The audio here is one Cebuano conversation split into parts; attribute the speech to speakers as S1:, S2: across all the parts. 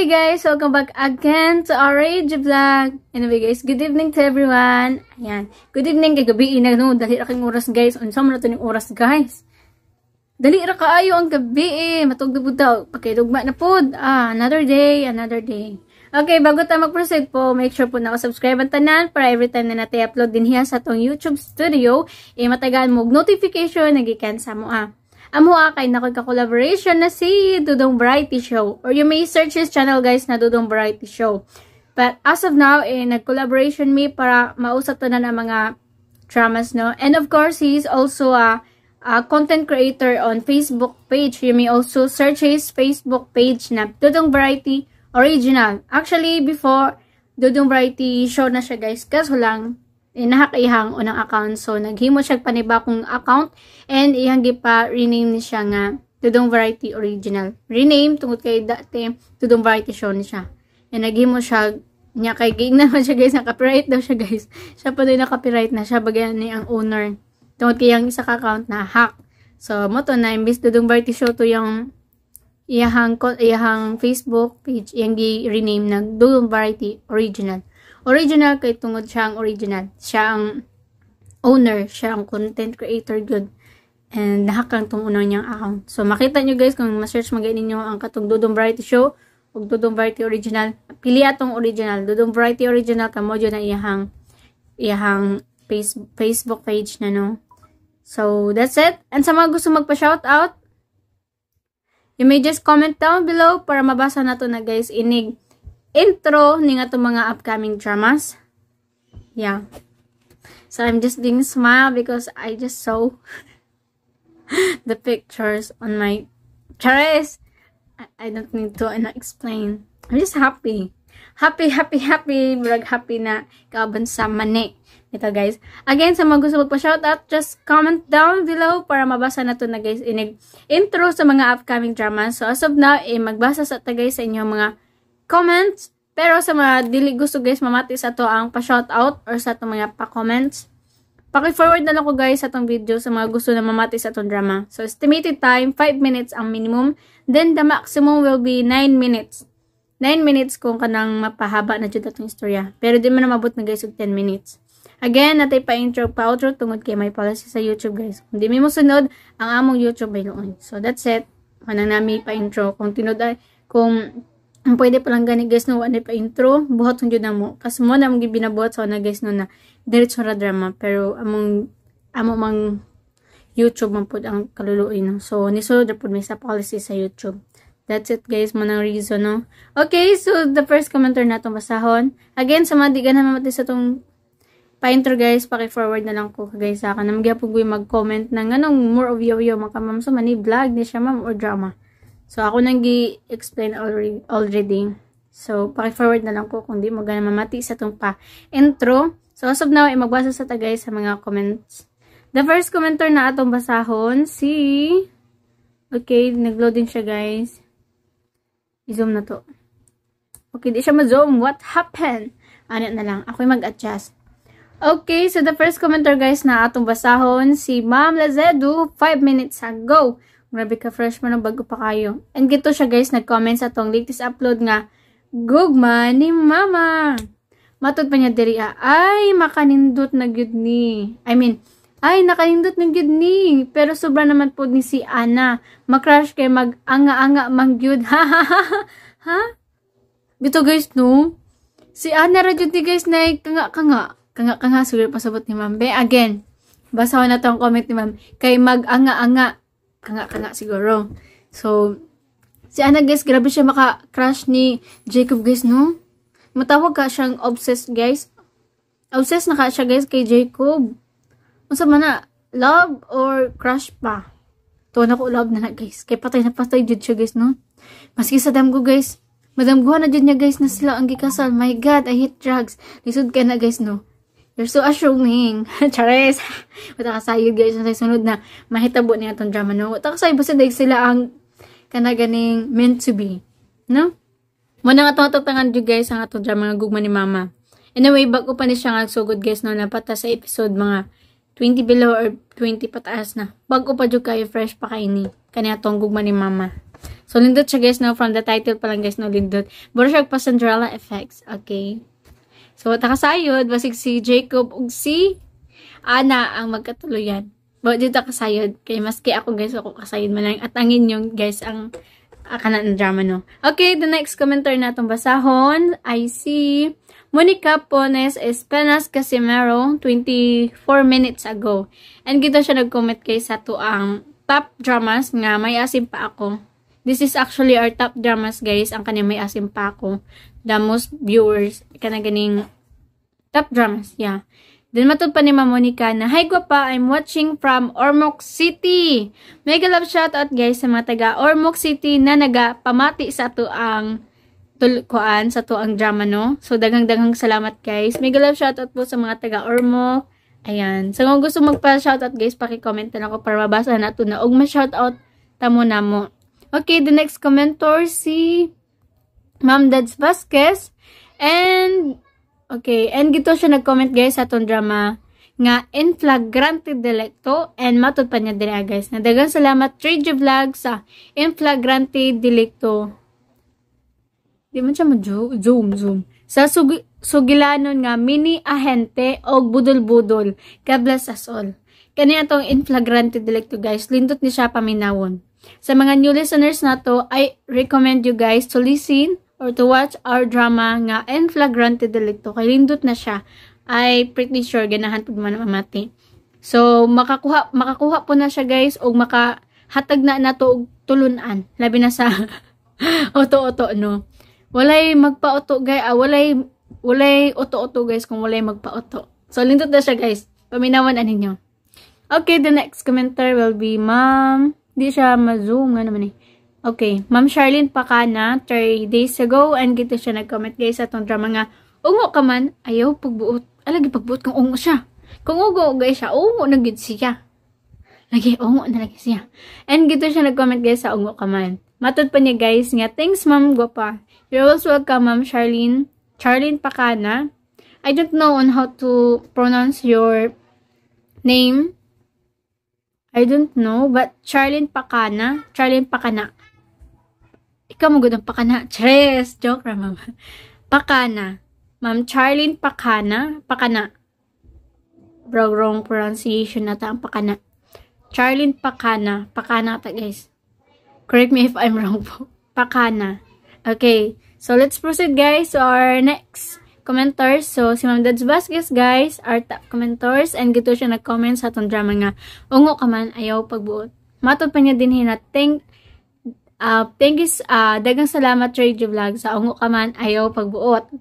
S1: Hey guys! Welcome back again to our Rage Vlog! Anyway guys, good evening to everyone! Ayan. Good evening kay gabi na, no. Dali ra kayong oras, guys. Unsa man na to ning oras, guys? Dali ra kaayo ang gabi eh. Matug na pud daw. Pagkadugma na pud. Ah, another day, another day. Okay, bago ta mag-proceed po, make sure po na subscribe ang tanan para every time na natin upload din hiya sa atong YouTube studio, eh matagaan mo og notification nagikan sa mo ah. Amo ah, kay nako ka-collaboration na si Dudong Variety Show. Or you may search his channel, guys, na Dudong Variety Show. But as of now, eh, nag-collaboration mi para mausap to na ng mga dramas, no? And of course, he is also a content creator on Facebook page. You may also search his Facebook page na Dudong Variety Original. Actually, before, Dudong Variety Show na siya, guys. Kaso lang, eh, na-hack iyang unang account. So, naghimo siya panibagong account and iyang gipa rename ni siya nga Dudong Variety Original. Rename tungod kay dati Dudong Variety Show ni siya. And naghimo siya niya kay giingnan man siya, guys, na copyright daw siya, guys. Siya pa din na copyright na siya bagay ni ang owner. Tungod kay ang isa ka account na hack. So, mo to na imbis Dudong Variety Show to yung iyahang Facebook page, iyang gi-rename na Dudong Variety Original. Original kay tungod siya ang original. Siya ang owner, siya ang content creator good. And na-hack lang tong unang niyang account. So makita nyo, guys, kung ma-search magay ninyo ang katong Dudong Variety Show ug Dudong Variety Original. Pili atong original, Dudong Variety Original kamo na iyahang Facebook page na, no. So that's it. And sa mga gusto magpa-shout out, you may just comment down below para mabasa nato na, guys, inig intro ni nga mga upcoming dramas. Yeah. So I'm just being smile because I just saw the pictures on my charis. I don't need to explain. I'm just happy. Happy, happy, happy. Murag happy na kauban sa mani. Ito, guys. Again, sa mga gusto magpa-shoutout, just comment down below para mabasa na to na, guys, inig intro sa mga upcoming dramas. So as of now, eh, magbasa sa ta, guys, sa inyong mga comments. Pero sa mga dili gusto, guys, mamati sa to ang pa-shoutout or sa atong mga pa-comments, paki-forward na lang ko, guys, sa atong video sa mga gusto na mamati sa atong drama. So estimated time, 5 minutes ang minimum. Then the maximum will be 9 minutes. 9 minutes kung kanang mapahaba na jud atong istorya. Pero di man na mabot na, guys, og 10 minutes. Again, natay pa intro pa outro tungod kay may policy sa YouTube, guys. Kung di mo sunod, ang among YouTube ay luoy. So that's it. Kanang nami pa intro. Kung tinod ay kung ang pwede pa lang gani, guys, no, wala pa intro, buhat jud na mo. Kasi mo na among gibinabuhat sa una, guys, no, na diretso ra drama, pero among amo mang YouTube man pud ang kaluluoy, no. So nisulod ra pud may sa policy sa YouTube. That's it, guys, mo nang reason, no. Okay, so the first commenter na itong basahon. Again, sa mga di ganahan mamati sa itong pa-intro, guys, paki-forward na lang ko, guys, sa akin. Namagya po mag-comment na nganong more of yo-yo mga ma'am, so mani vlog ni siya, ma'am, or drama. So ako nang gi-explain already. So paki-forward na lang ko kung di mo gana mamati sa itong pa-intro. So as of now, ay magbasa sa ta, guys, sa mga comments. The first commenter na atong basahon si. Okay, nag-loading siya, guys. I-zoom na to. Okay, di siya ma-zoom. What happened? Ano na lang. Ako'y mag-adjust. Okay, so the first commenter, guys, na atong basahon si Ma'am Lazedu 5 minutes ago. Grabe ka fresh mo, bago pa kayo. And gito siya, guys, nag-comment sa atong latest upload nga Gugma ni Mama. Matod pa niya diri ah, ay makanindot na gyud ni. I mean, ay nakanindot na gyud ni. Pero sobra naman po ni si Ana. Makrush kay mag-anga-anga man gyud. Ha ha ha. Ha? Bito, guys, no? Si Ana ra jud ni, guys, na kanga kanga. Kanga kanga siguro pasabot ni Ma'am. Be, again, basahon na tong comment ni Ma'am. Kay mag-anga-anga. Kanga kanga siguro. So, si Ana, guys, grabe siya maka-crush ni Jacob, guys, no? Matawag ka siyang obsessed, guys. Obsessed na ka siya, guys, kay Jacob. Unsa man na, love or crush pa? To na ko love na na, guys. Kay patay na patay jud siya, guys, no? Maski sa damgo, guys. Madamguhan na jud niya, guys, na sila ang gikasal. My God, I hate drugs. Lisod ka na, guys, no? You're so assuming. Chares. Wala ka sayo, guys. Sa sunod na mahitabo niya itong drama, no? Wala ka sayo. Basta dahil sila ang kana ganing meant to be. No? Muna nga itong tatangan jud, guys, ang atong drama nga Gugma ni Mama. Anyway, bago pa ni siya nga sugod, guys, no, napata sa episode mga 20 below or 20 pataas na. Bago pa jud kayo, fresh pa kay ni. Kani atong Gugma ni Mama. So lindot siya, guys, no, from the title pa lang, guys, no, lindot. Mura siya pa Cinderella effects. Okay. So takasayod basig si Jacob ug si Ana ang magkatuluyan. Wa dito kasayod kay maski ako, guys, ako kasayod man lang at ang inyong, guys, ang kana ng drama, no. Okay, the next commenter natong basahon I see Monica Pones Espenas Casimero 24 minutes ago. And kita siya nag-comment kay sa to ang top dramas nga May Asim Pa Ako. This is actually our top dramas, guys, ang kanyang May Asim Pa Ako. The most viewers kana ganing top dramas, yeah. Then matod pa ni Ma'am Monica na, "Hi gwapa, I'm watching from Ormoc City." Mega love shoutout, guys, sa mga taga Ormoc City na naga pamati sa ato ang tulkuan sa to ang drama, no. So daghang-daghang salamat, guys. Mega love shoutout po sa mga taga Ormoc. Ayan. So kung gusto magpa-shoutout, guys, paki-comment na ako para mabasa nato na og ma-shoutout tamo namo. Okay, the next commenter si Ma'am Dads Vasquez. And okay, and gito siya nag-comment, guys, sa atong drama nga In Flagrante Delicto, and matod pa niya diri, guys, na daghang salamat Trade Vlog sa In Flagrante Delicto. Di man siya mo zoom zoom. Sa sugilanon nga mini ahente og budol-budol. God bless us all. Kani atong In Flagrante Delicto, guys, lindot ni siya paminawon. Sa mga new listeners nato, I recommend you guys to listen or to watch our drama nga In Flagrante Delicto kay lindot na siya. I pretty sure ganahan pud man mamati. So makakuha makakuha po na siya, guys, og makahatag na nato og tulunan labi na sa uto-uto, no. Walay magpauto, guys, walay walay uto-uto, guys, kung walay magpauto. So lindot na siya, guys. Paminawan ninyo. Okay, the next commenter will be Ma'am, di siya ma-zoom nga naman eh. Okay, Ma'am Charlene Pacana, 3 days ago, and gito siya nag-comment, guys, sa atong drama nga, Ungo Ka Man, Ayaw Pagbuot. Alagi pagbuot kung ungo siya. Kung ungo, guys, siya, ungo na gid siya. Lagi, ungo na lagi siya. And gito siya nag-comment, guys, sa Ungo Ka Man. Matod pa niya, guys, nga, "Thanks, Ma'am Gwapa." You're also welcome, Ma'am Charlene. Charlene Pacana. I don't know on how to pronounce your name. I don't know, but Charlene Pacana. Charlene Pacana. Ikaw mo gud ang pakana. Tres! Joke ra, ma'am. Pakana. Ma'am Charlene Pakana. Pakana. Bro, wrong pronunciation na ta ang pakana. Charlene Pakana. Pakana ta, guys. Correct me if I'm wrong po. Pakana. Okay. So, let's proceed, guys, to our next commenters. So, si Ma'am Dads Vasquez, guys, our top commenters. And gito siya nag-comment sa atong drama nga, Ungo Ka Man, Ayaw Pagbuot. Matod pa niya din na thank you, dagang salamat Radio Vlog sa Ungo Ka Man, Ayaw Pagbuot.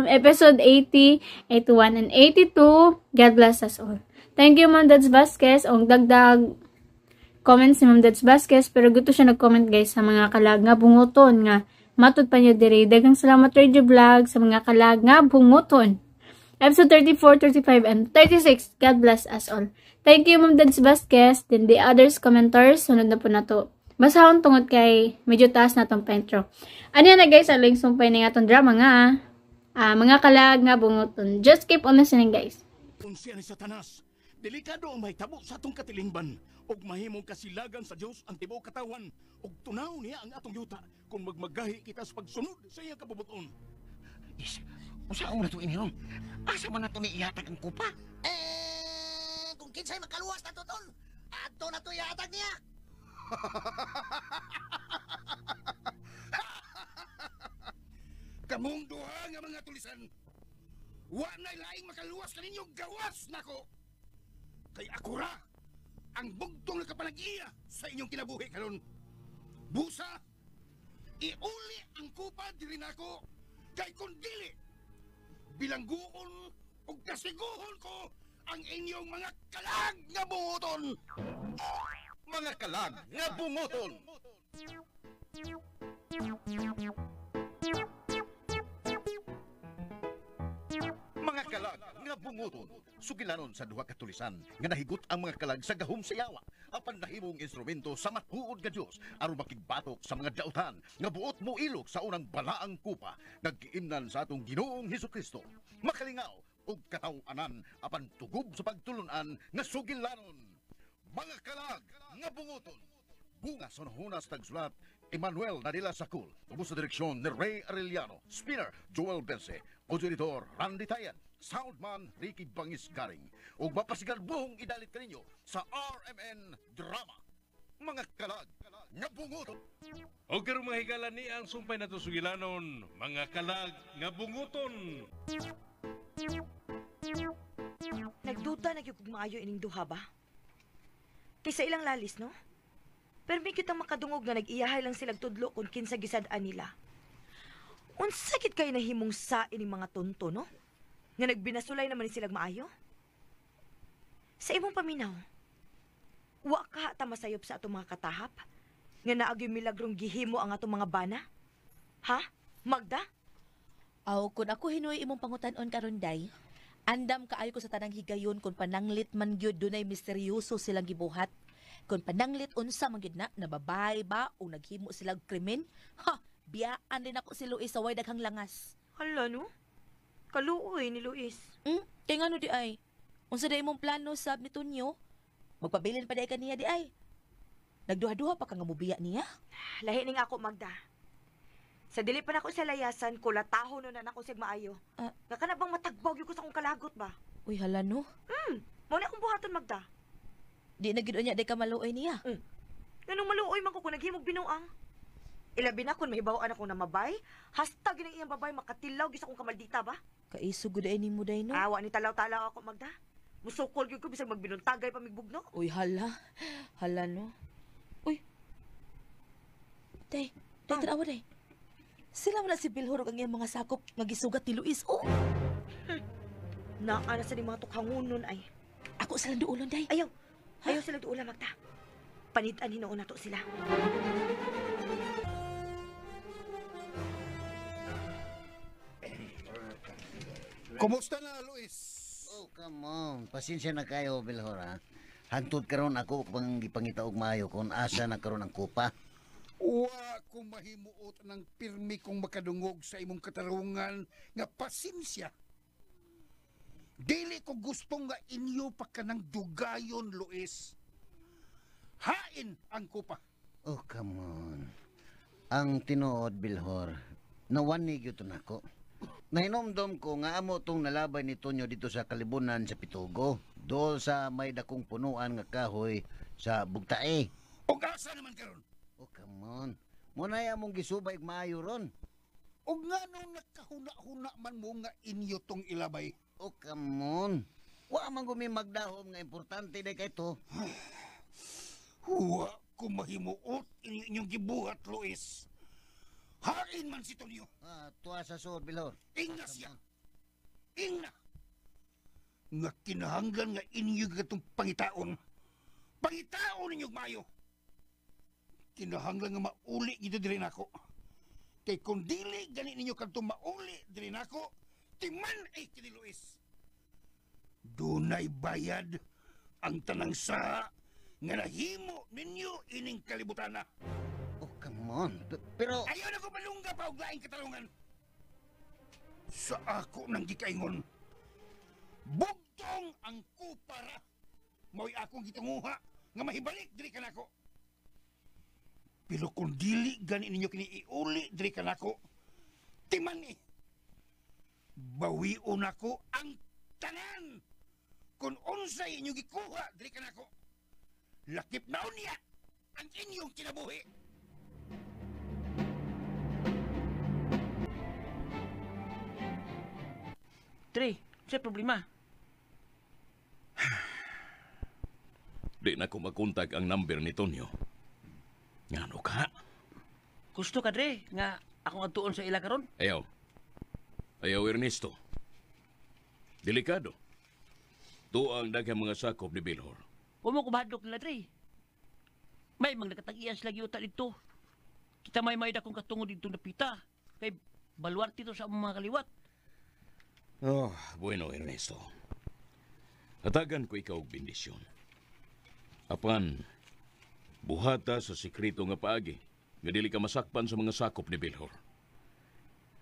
S1: Episode 80, 81, and 82. God bless us all. Thank you, Ma'am Dads Vasquez. Ang dagdag comments ni Ma'am Dads Vasquez. Pero gusto siya nag-comment, guys, sa mga kalag nga bunguton nga matod pa niya dire. Dagang salamat Radio Vlog sa mga kalag nga bunguton. Episode 34, 35, and 36. God bless us all. Thank you, Ma'am Dads Vasquez. Then the others commenters, sunod na po na to. Basahon tungod kay medyo taas na tong pentro. Ano yan na, guys, ang link sumpay na nga tong drama nga Mga Kalag nga Bunguton. Just keep on listening, guys.
S2: Unsiya ni Satanas, delikado ang mahitabo sa atong katilingban ug mahimong kasilagan sa Dios ang tibuok katawan ug tunaw niya ang atong yuta kung magmagahi kita sa pagsunod sa iyang kabubuton.
S3: Is, unsaon na to ini ron? Asa man nato ni ihatag ang kupa?
S4: Eh, kung kinsay makaluwas na to, tol, adto na to ihatag niya.
S2: Kamong duha nga mga tulisan, wa na'y laing makaluwas kaninyo gawas nako. Kay ako ra ang bugtong nakapanag-iya sa inyong kinabuhi karon. Busa, iuli ang kupa diri nako kay kun dili bilangguon ug kasiguhon ko ang inyong mga kalag nga bunguton.
S3: Mga kalag nga bunguton. Mga kalag nga bunguton. Sugilanon sa duha ka tulisan nga nahigot ang mga kalag sa gahom sa yawa apan nahimong instrumento sa matuod nga Dios aron makigbatok sa mga dautan nga buot mo ilok sa unang balaang kupa nga giimnan sa atong Ginoong Hesukristo. Makalingaw ug kataw-anan apan tugob sa pagtulunan nga sugilanon. Mga kalag nga bunguton. Bunga sa hunas tagsulat Emmanuel Nadila Sakul. Ubos sa direksyon ni Ray Arellano. Spinner Joel Bense. Audio editor Randy Tayan. Soundman Ricky Bangis Garing. Ug mapasigal buhong idalit kaninyo sa RMN Drama. Mga kalag nga bunguton.
S5: O karong mga higala ni ang sumpay nato sugilanon, mga kalag nga bunguton.
S6: Nagduda na gyud kog maayo ining duha ba? Kaysa ilang lalis, no? Pero may kitang makadungog nga nag-iyahay lang silang tudlo kung kinsa gisad-an nila. Unsa gid kay nahimong sa ining mga tonto, no? Nga nagbinasulay naman ni silag maayo? Sa imong paminaw, wa ka ta masayop sa atong mga katahap? Nga naagyoy milagrong gihimo ang atong mga bana? Ha? Magda?
S7: Aw, kun ako hinuoy imong pangutan-on karon day. Andam kaayo ko sa tanang higayon kung pananglit man gyud dunay misteryoso silang gibuhat. Kung pananglit unsa man gyud na nababay ba o naghimo sila og krimen? Ha, biyaan din ako si Luis sa way daghang langas.
S6: Hala, no? Kaluoy ni Luis.
S7: Kay ngano di ay? Unsa day imong plano sab ni Tonyo? Magpabilin pa day kaniya di ay? Nagduha-duha pa ka nga mobiya niya?
S6: Lahi ning ako, Magda. Sa dili pa nako sa layasan, kulataho no na nako sig maayo.
S7: Ah.
S6: Nga kana bang matagbog ko sa akong kalagot ba?
S7: Uy, hala no.
S6: Mao na akong buhaton, Magda.
S7: Di na gid unya day ka maluoy niya.
S6: Nganong maluoy man ko kung naghimog binuang. Ilabi na kung mahibaw-an ako na mabay, hasta ginang iyang babay makatilaw gyud sa akong kamaldita ba?
S7: Kaisog gud ay nimo day no.
S6: Awa ni talaw-talaw ako, Magda. Musukol gyud ko bisag magbinuntagay pa migbugno.
S7: Uy, hala. Hala, no? Uy. Day, day, tanawa, day. Sila mo na si Bilhor ug ang iyang mga sakop nga gisugat ni Luis. Oh,
S6: Naa na sa ni mga tukhangunon ay.
S7: ako silang duulon, day.
S6: Ayaw. Ayaw sila duula, Magda. Panid-an hinuon nato sila.
S2: Kumusta na, Luis?
S4: Oh, come on. Pasensya na kayo, Bilhor, ha? Hantod karon ako pang gipangita og maayo kung asa na karon ang kupa.
S2: Wa ko mahimuot ng pirmi kong makadungog sa imong katarungan nga pasensya. Dili ko gusto nga inyo pa kanang dugayon, Luis. Hain ang kupa.
S4: Oh, come on. Ang tinuod, Bilhor, nawanig yun to nako. Nahinomdom ko nga amo tong nalabay ni Tonyo dito sa kalibunan sa Pitugo. Dool sa may dakong punuan nga kahoy sa Bugtae.
S2: Og asa naman karon?
S4: Oh, come on. Munay among gisubay og maayo ron.
S2: Og nganong nakahuna-huna man mo nga inyo tong ilabay?
S4: Oh, come on. Wa man gumi magdahom nga importante day kay to.
S2: Wa ko mahimuot inyo inyong gibuhat, Luis. Hain man si Tonyo.
S4: Ah, tuwa sa suod, Bilhor.
S2: Ingna siya. Ingna. Nga kinahanglan nga inyo gatong pangitaon. Pangitaon ninyo maayo. Kinahanglan nga mauli gito diri nako. Kay kung dili gani ninyo kadtong mauli diri nako, timan ay kini Luis. Dunay bayad ang tanang sa nga nahimo ninyo ining kalibutana.
S4: Oh, come on. Pero
S2: Ayaw na ko malungga pa og laing katarungan. Sa ako nang gikaingon, bugtong ang kupara. Mao'y akong gitunguha nga mahibalik diri kanako. Pero kung dili gani ninyo kini iuli diri kanako, timan ni. Bawion nako ang tanan. Kung unsay inyo gikuha diri kanako, lakip na unya ang inyong kinabuhi.
S8: Tre, sa problema.
S5: Di na ko makontag ang number ni Tonyo. Ngano ka?
S8: Gusto ka, Dre, nga akong adtuon sa ila karon.
S5: Ayaw. Ayaw, Ernesto. Delikado. Tuwa ang daghang mga sakop ni Bilhor.
S8: Huwag mo kumahadlok nila, Dre. May mga nakatag-iyan sila giuta dito. Kita may may dakong katungod dito napita. Kay baluarte to sa among mga kaliwat.
S5: Oh, bueno, Ernesto. Hatagan ko ikaw og bendisyon. Apan, buhata sa sikreto nga paagi, nga dili ka masakpan sa mga sakop ni Bilhor.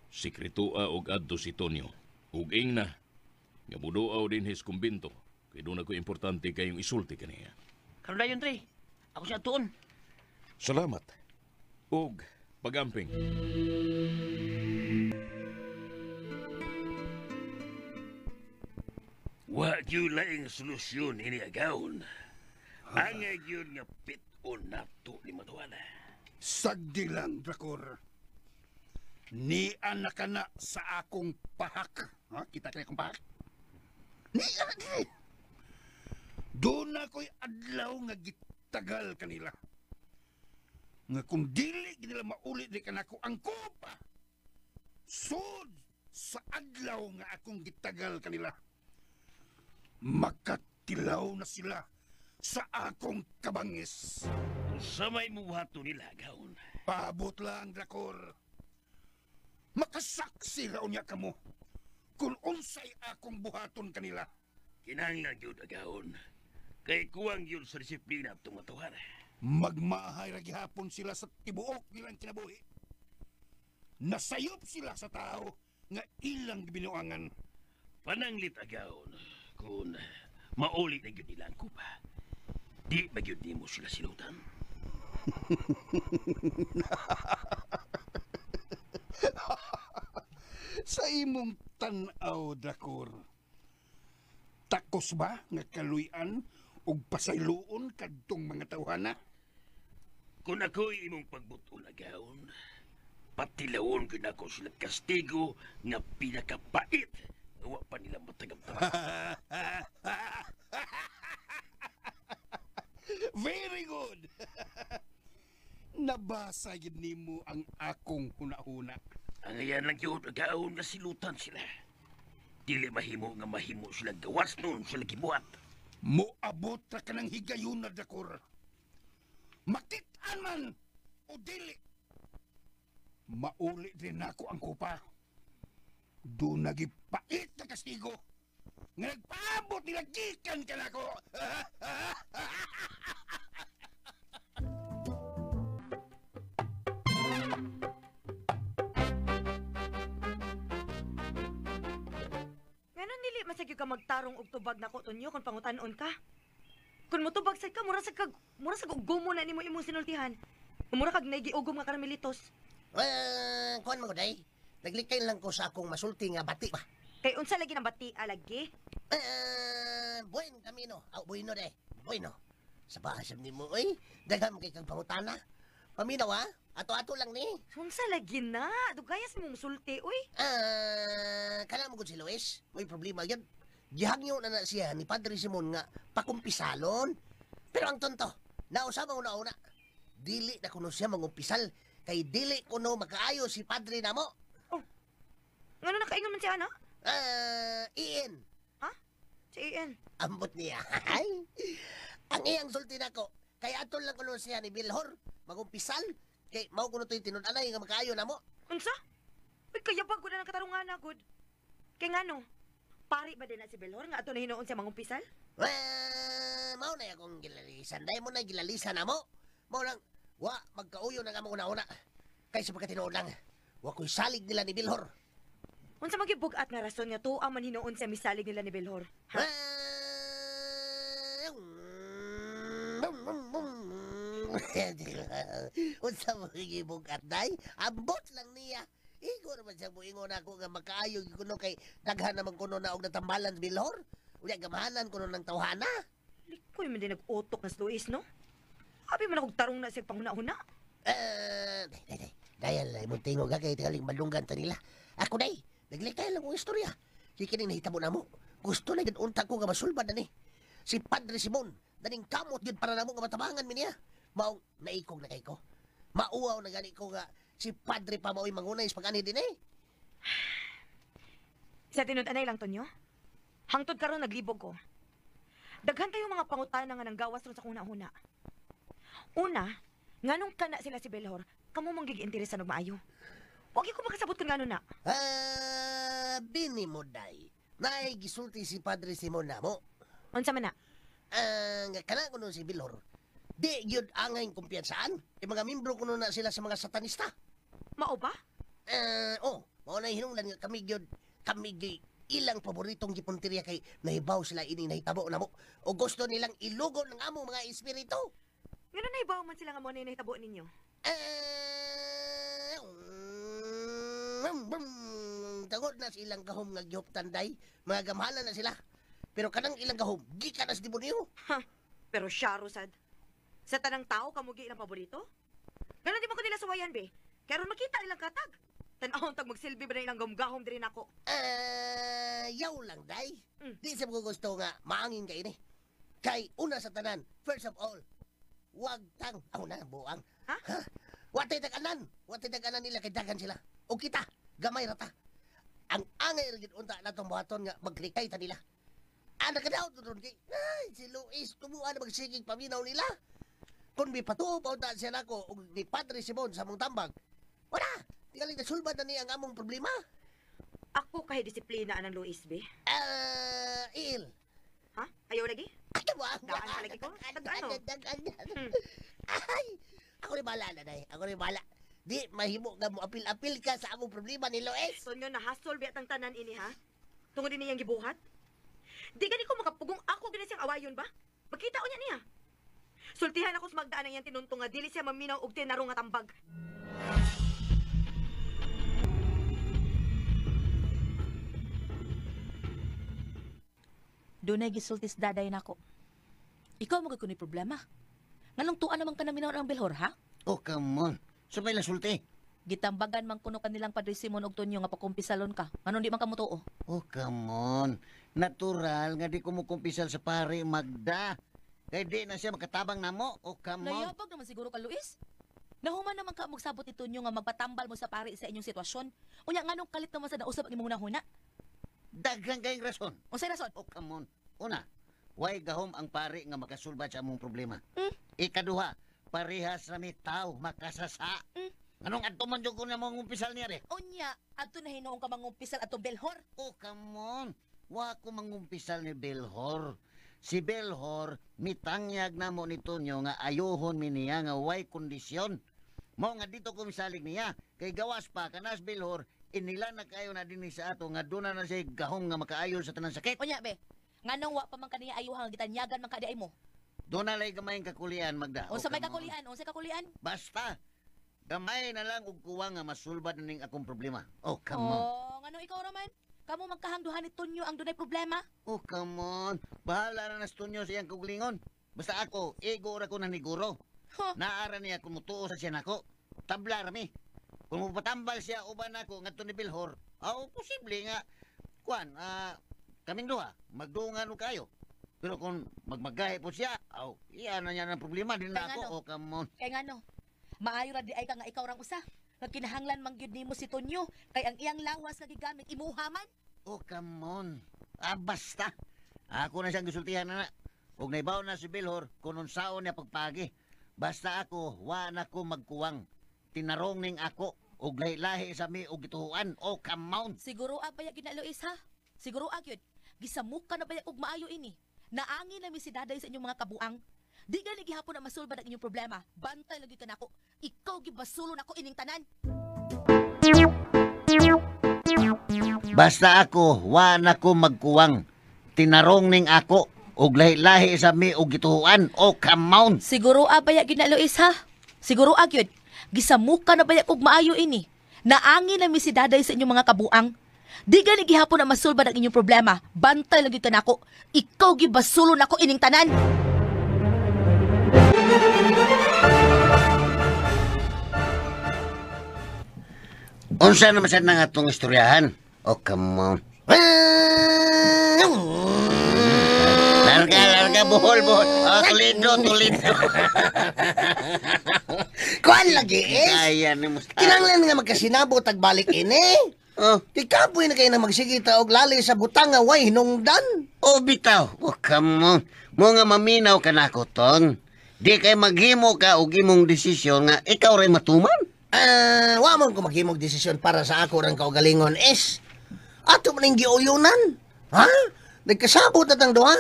S5: Sikretoa og adto si Tonyo, ug ingna, nga muduaw dinhi sa kumbinto, kay doon ako importante kayong isulti kaniya.
S8: Karon dayon, Dre. Ako siya atuon.
S5: Salamat. Ug pagamping.
S2: Wa gyud laing solusyon ini agawon. Angay gyud nga pit-on nato ni Matuana.
S9: Sagdi lang, Drakor. Ni na ka na sa akong pahak. Ha? Kita ka akong pahak? Ni ni. Doon na ko'y adlaw nga gitagal kanila. Nga kung dili nila mauli di kanako ang kopa. Sud sa adlaw nga akong gitagal kanila. Makatilaw na sila sa akong kabangis.
S2: Unsa may mubuhaton nila agawon?
S9: Paabot lang, Drakor. Makasaksi ra unya kamo kung unsay akong buhaton kanila.
S2: Kinahanglan gyud agawon. Kay kuwang gyud sa disiplina atong matuhan.
S9: Magmahay ra gihapon sila sa tibuok nilang kinabuhi. Nasayop sila sa tao nga ilang gibinuangan.
S2: Pananglit agawon kung mauli na gyud nila ang kupa. Di ba gyud nimo sila silutan?
S9: Sa imong tan-aw, Drakor. Takos ba nga kaluy-an ug pasayloon kadtong mga tawhana?
S2: Kung ako'y imong pagbuton agawon, patilawon gyud nako sila kastigo nga pinakapait. Wa pa nila matagam-tagam.
S9: Very good. Nabasa gyud nimo ang akong hunahuna.
S2: Ang ayan lang gyud agawon nga silutan sila. Dili mahimo nga mahimo sila gawas nun sila gibuhat.
S9: Moabot ra ka ng higayon na, Drakor. Makit-an man o dili. Mauli din nako ang kupa. Doon nagipait na kastigo. Nga nagpaabot nila gikan ka nako.
S6: Nganon dili man sad gyud ka magtarong og tubag nako Tonyo kung pangutan-on ka. Kung motubag sad ka mura sad kag mura sad og gumo na nimo imong sinultihan. Mura kag nagiugom nga karmelitos.
S10: Eh, kuan mo day. Naglikay lang ko sa akong masulti nga bati ba.
S6: Kay unsa lagi nang bati alagi?
S10: Eh, buen camino. Aw, bueno day. Bueno. Sa baasam nimo oy. Daghan mo kay kang pangutana. Paminaw ha. Ato-ato lang ni.
S6: Unsa lagi na? Dugayas mo musulti uy.
S10: Ah, kana mo gud si Luis. May problema gyud. Gihangyo na na siya ni Padre Simon nga pakumpisalon. Pero ang tonto, nausama una-una. Dili na kuno siya mangumpisal kay dili kuno makaayo si Padre namo.
S6: Ngano nakaingon man siya ana?
S10: Ah, Ian.
S6: Ha? Si Ian.
S10: Ambot niya. Ay, ang iyang sulti nako, kay atol lang kuno siya ni Bilhor, magumpisal. Kay mao kuno to'y tinud-anay nga makaayo namo.
S6: Unsa? Uy, kayabag ko na ng katarungan na, good. Kay ngano? Pari ba din na si Belhor nga ato na hinuon siya mangumpisal?
S10: Well, mao na akong gilalisan. Dahil mo na gilalisan namo. Mao lang, wa magkauyo na nga mo una-una. Kay sa pagkatinuod lang, wa ko'y salig nila ni Bilhor.
S6: Unsa man gyud bug-at nga rason nga tuwa man hinuon siya misalig nila ni Belhor? Ha?
S10: Unsa mo gibugat day? Ambot lang niya. Igo naman siya muingon ako nga makaayo gyud kuno kay daghan naman kuno na og natambalan sa Bilhor. Unya gamahanan kuno ng tawhana.
S6: Likoy man din nag-utok na si Luis, no? Abi man akong tarong na siya panghuna-huna.
S10: Eh, day, day, day. Dahil ay mong tingog ha, kay tingaling malunggan ta nila. Ako day, naglikay lang kong istorya. Kikining nahitabo na mo. Gusto na gid unta ko nga masulbad na ni. Si Padre Simon, daning kamot gid para namo nga matabangan mi niya. Maong naikog na kay ko. Mauaw na gani ko nga si Padre pa mao'y mangunay sa pag-anhi din eh.
S6: Sa tinud-anay lang, Tonyo. Hangtod karon naglibog ko. Daghan kayo mga pangutana nga nanggawas ron sa kuna-huna. Una, nganong kana sila si Belhor, kamo mong gigi-interesan og maayo. Wag ko makasabot kung ngano na.
S10: Ah, bini mo day. Naay gisulti si Padre Simon namo.
S6: Unsa man na?
S10: Ah, nga kana kuno si Bilhor. Di gyud angay kumpiyansaan. Kay mga membro kuno na sila sa mga satanista.
S6: Mao ba?
S10: Eh, oh, mao na hinungdan nga kami gyud kami gyud ilang paboritong gipunteriya kay nahibaw sila ini nahitabo namo o gusto nilang ilugo ng among mga espiritu.
S6: Ngano nahibaw man sila nga mo na nahitabo ninyo?
S10: Tagod na silang gahom nga gihuptan day. Mga gamhanan na sila. Pero kanang ilang gahom, gikan na sa demonyo.
S6: Ha, pero siya, Rosad. Sa tanang tao, kamugi ilang paborito? Ganun di mo ko nila suwayan, be. Kaya ron makita ilang katag. Tanahon tag magsilbi ba na ilang gahom diri nako.
S10: Yaw lang, day. Di sa mga gusto nga, maangin kay ni. Kay una sa tanan, first of all, wag tang, aw na, buang.
S6: Ha?
S10: Ha? Watay tag-anan. Watay tag-anan nila kay dagan sila. O kita, gamay rata. Ang angay ra gyud unta natong buhaton nga maglikay ta nila. Ana ka daw doon kay ay, si Luis tumuan na magsigig paminaw nila. Kung mi patuo pa unta siya nako og ni Padre Simon sa mong tambag. Wala, tingali nasulbad na niya ang among problema.
S6: Ako kay disiplina anang Luis be.
S10: Il.
S6: Ha? Ayaw lagi?
S10: Ay, wa.
S6: Daan ka lagi ko? Tag-ano?
S10: Ay, ako ni bahala na day. Ako ni bahala. Di mahimo nga mo apil-apil ka sa among problema ni Luis.
S6: Tonyo, nahasol biya tang tanan ini ha? Tungod din niyang gibuhat? Di gani ko makapugong ako gani siyang awayon ba? Makita ko niya niya. Sultihan ako sa magdaan ang iyang tinuntong nga dili siya maminaw og tinarong nga tambag.
S7: Dunay gisultis daday nako. Ikaw magud kunoy problema. Nganong tuan naman ka naminaw ang Bilhor, ha?
S4: Oh, come on. Sumay lang sulti.
S7: Gitambagan man kuno kanilang Padre Simon og Tonyo nga pakumpisalon ka. Nganong di man ka motuo?
S4: Oh, come on. Natural nga di ko mukumpisal sa pare Magda. Kay di na siya makatabang namo. Oh, come on.
S7: Nayabag naman siguro ka, Luis. Nahuman naman ka magsabot ni Tonyo nga magpatambal mo sa pare sa inyong sitwasyon. Unya nganong kalit naman sa nausap ang imong hunahuna?
S4: Daghang kayong rason.
S7: Unsay rason?
S4: Oh, come on. Una, way gahom ang pare nga makasulbat sa among problema. Ikaduha, parehas rami tao makasasa. Anong adto man jud ko na mangumpisal niya re?
S7: Unya, adto na hinuon ka mangumpisal atong Belhor.
S4: Oh, come on. Wa ko mangumpisal ni Belhor. Si Belhor, mitangyag namo ni Tonyo nga ayuhon mi niya nga way kondisyon. Mao nga dito ko misalig niya, kay gawas pa kanas Belhor, inila na kayo na dinhi sa ato nga duna na siya gahom nga makaayo sa tanang sakit.
S7: Unya be, nganong wa pa man kaniya ayuhan nga gitanyagan man ka di ay mo?
S4: Doon na lay gamayng kakulian, Magda.
S7: Unsa may
S4: Oh, come on.
S7: kakulian? Unsa kakulian?
S4: Basta, gamay na lang og kuwang nga masulbad na ning akong problema. Oh, come on.
S7: Oh, nganong ikaw raman? Kamo magkahangduhan ni Tonyo ang dunay problema?
S4: Oh, come on. Bahala na nas Tonyo sa iyang kaugalingon. Basta ako, ego ra ko na niguro.
S7: Huh.
S4: Naara niya kung mutuo sa siya nako. Tabla rami. Kung mupatambal siya uban nako ngadto ni Bilhor, aw posible nga kuan, kaming duha magdungan og kayo. Pero kung magmagahi po siya, aw iya na niya ng problema din na
S7: Kay
S4: ako.
S7: ngano?
S4: Oh, come on.
S7: Kay ngano? Maayo ra di ay ka nga ikaw rang usa. Nga kinahanglan man gyud nimo si Tonyo kay ang iyang lawas nga gigamit imuha man.
S4: Oh, come on. Ah, basta. Ako na siyang gisultihan na na. Ug naibaw na si Bilhor kung unsaon niya pagpagi. Basta ako, wa na ko magkuwang. Tinarong ning ako ug lahi-lahi sa mi og gituhuan. Oh, come on.
S7: Siguro a baya gid na Luis ha. Siguro a gyud. Gisamuka na baya og maayo ini. Naangin na mi si daday sa inyong mga kabuang. Di gani gihapon na masulbad ang inyong problema. Bantay lagi ka nako. Ikaw gibasulo nako ining tanan.
S4: Basta ako, wa na ko magkuwang. Tinarong ning ako ug lahi-lahi sa mi og gituhuan. Oh, come on.
S7: Siguro a baya gid na Luis ha. Siguro a gyud. Gisamuka na baya og maayo ini. Naangin na mi si daday sa inyong mga kabuang. Di gani gihapon na masulbad ang inyong problema. Bantay lagi ka nako. Ikaw gibasulo nako ining tanan.
S4: Unsa naman sad na nga itong istoryahan? Oh, come on. Larga, larga, buhol, buhol. Oh, tulido, tulido.
S10: Kuan lagi is.
S4: Kaya ni Mustafa.
S10: Kinahanglan nga magkasinabot tagbalik ini.
S4: Oh.
S10: Di kapoy na kayo na magsigita og lali sa butang nga way hinungdan.
S4: Oh, bitaw. Oh, come on. Mo nga maminaw ka na ako, Ton. Di kay maghimo ka og imong desisyon nga ikaw ray matuman.
S10: Wa man ko maghimog desisyon para sa ako rang kaugalingon is. Ato man ning giuyunan. Ha? Nagkasabot na tang duha.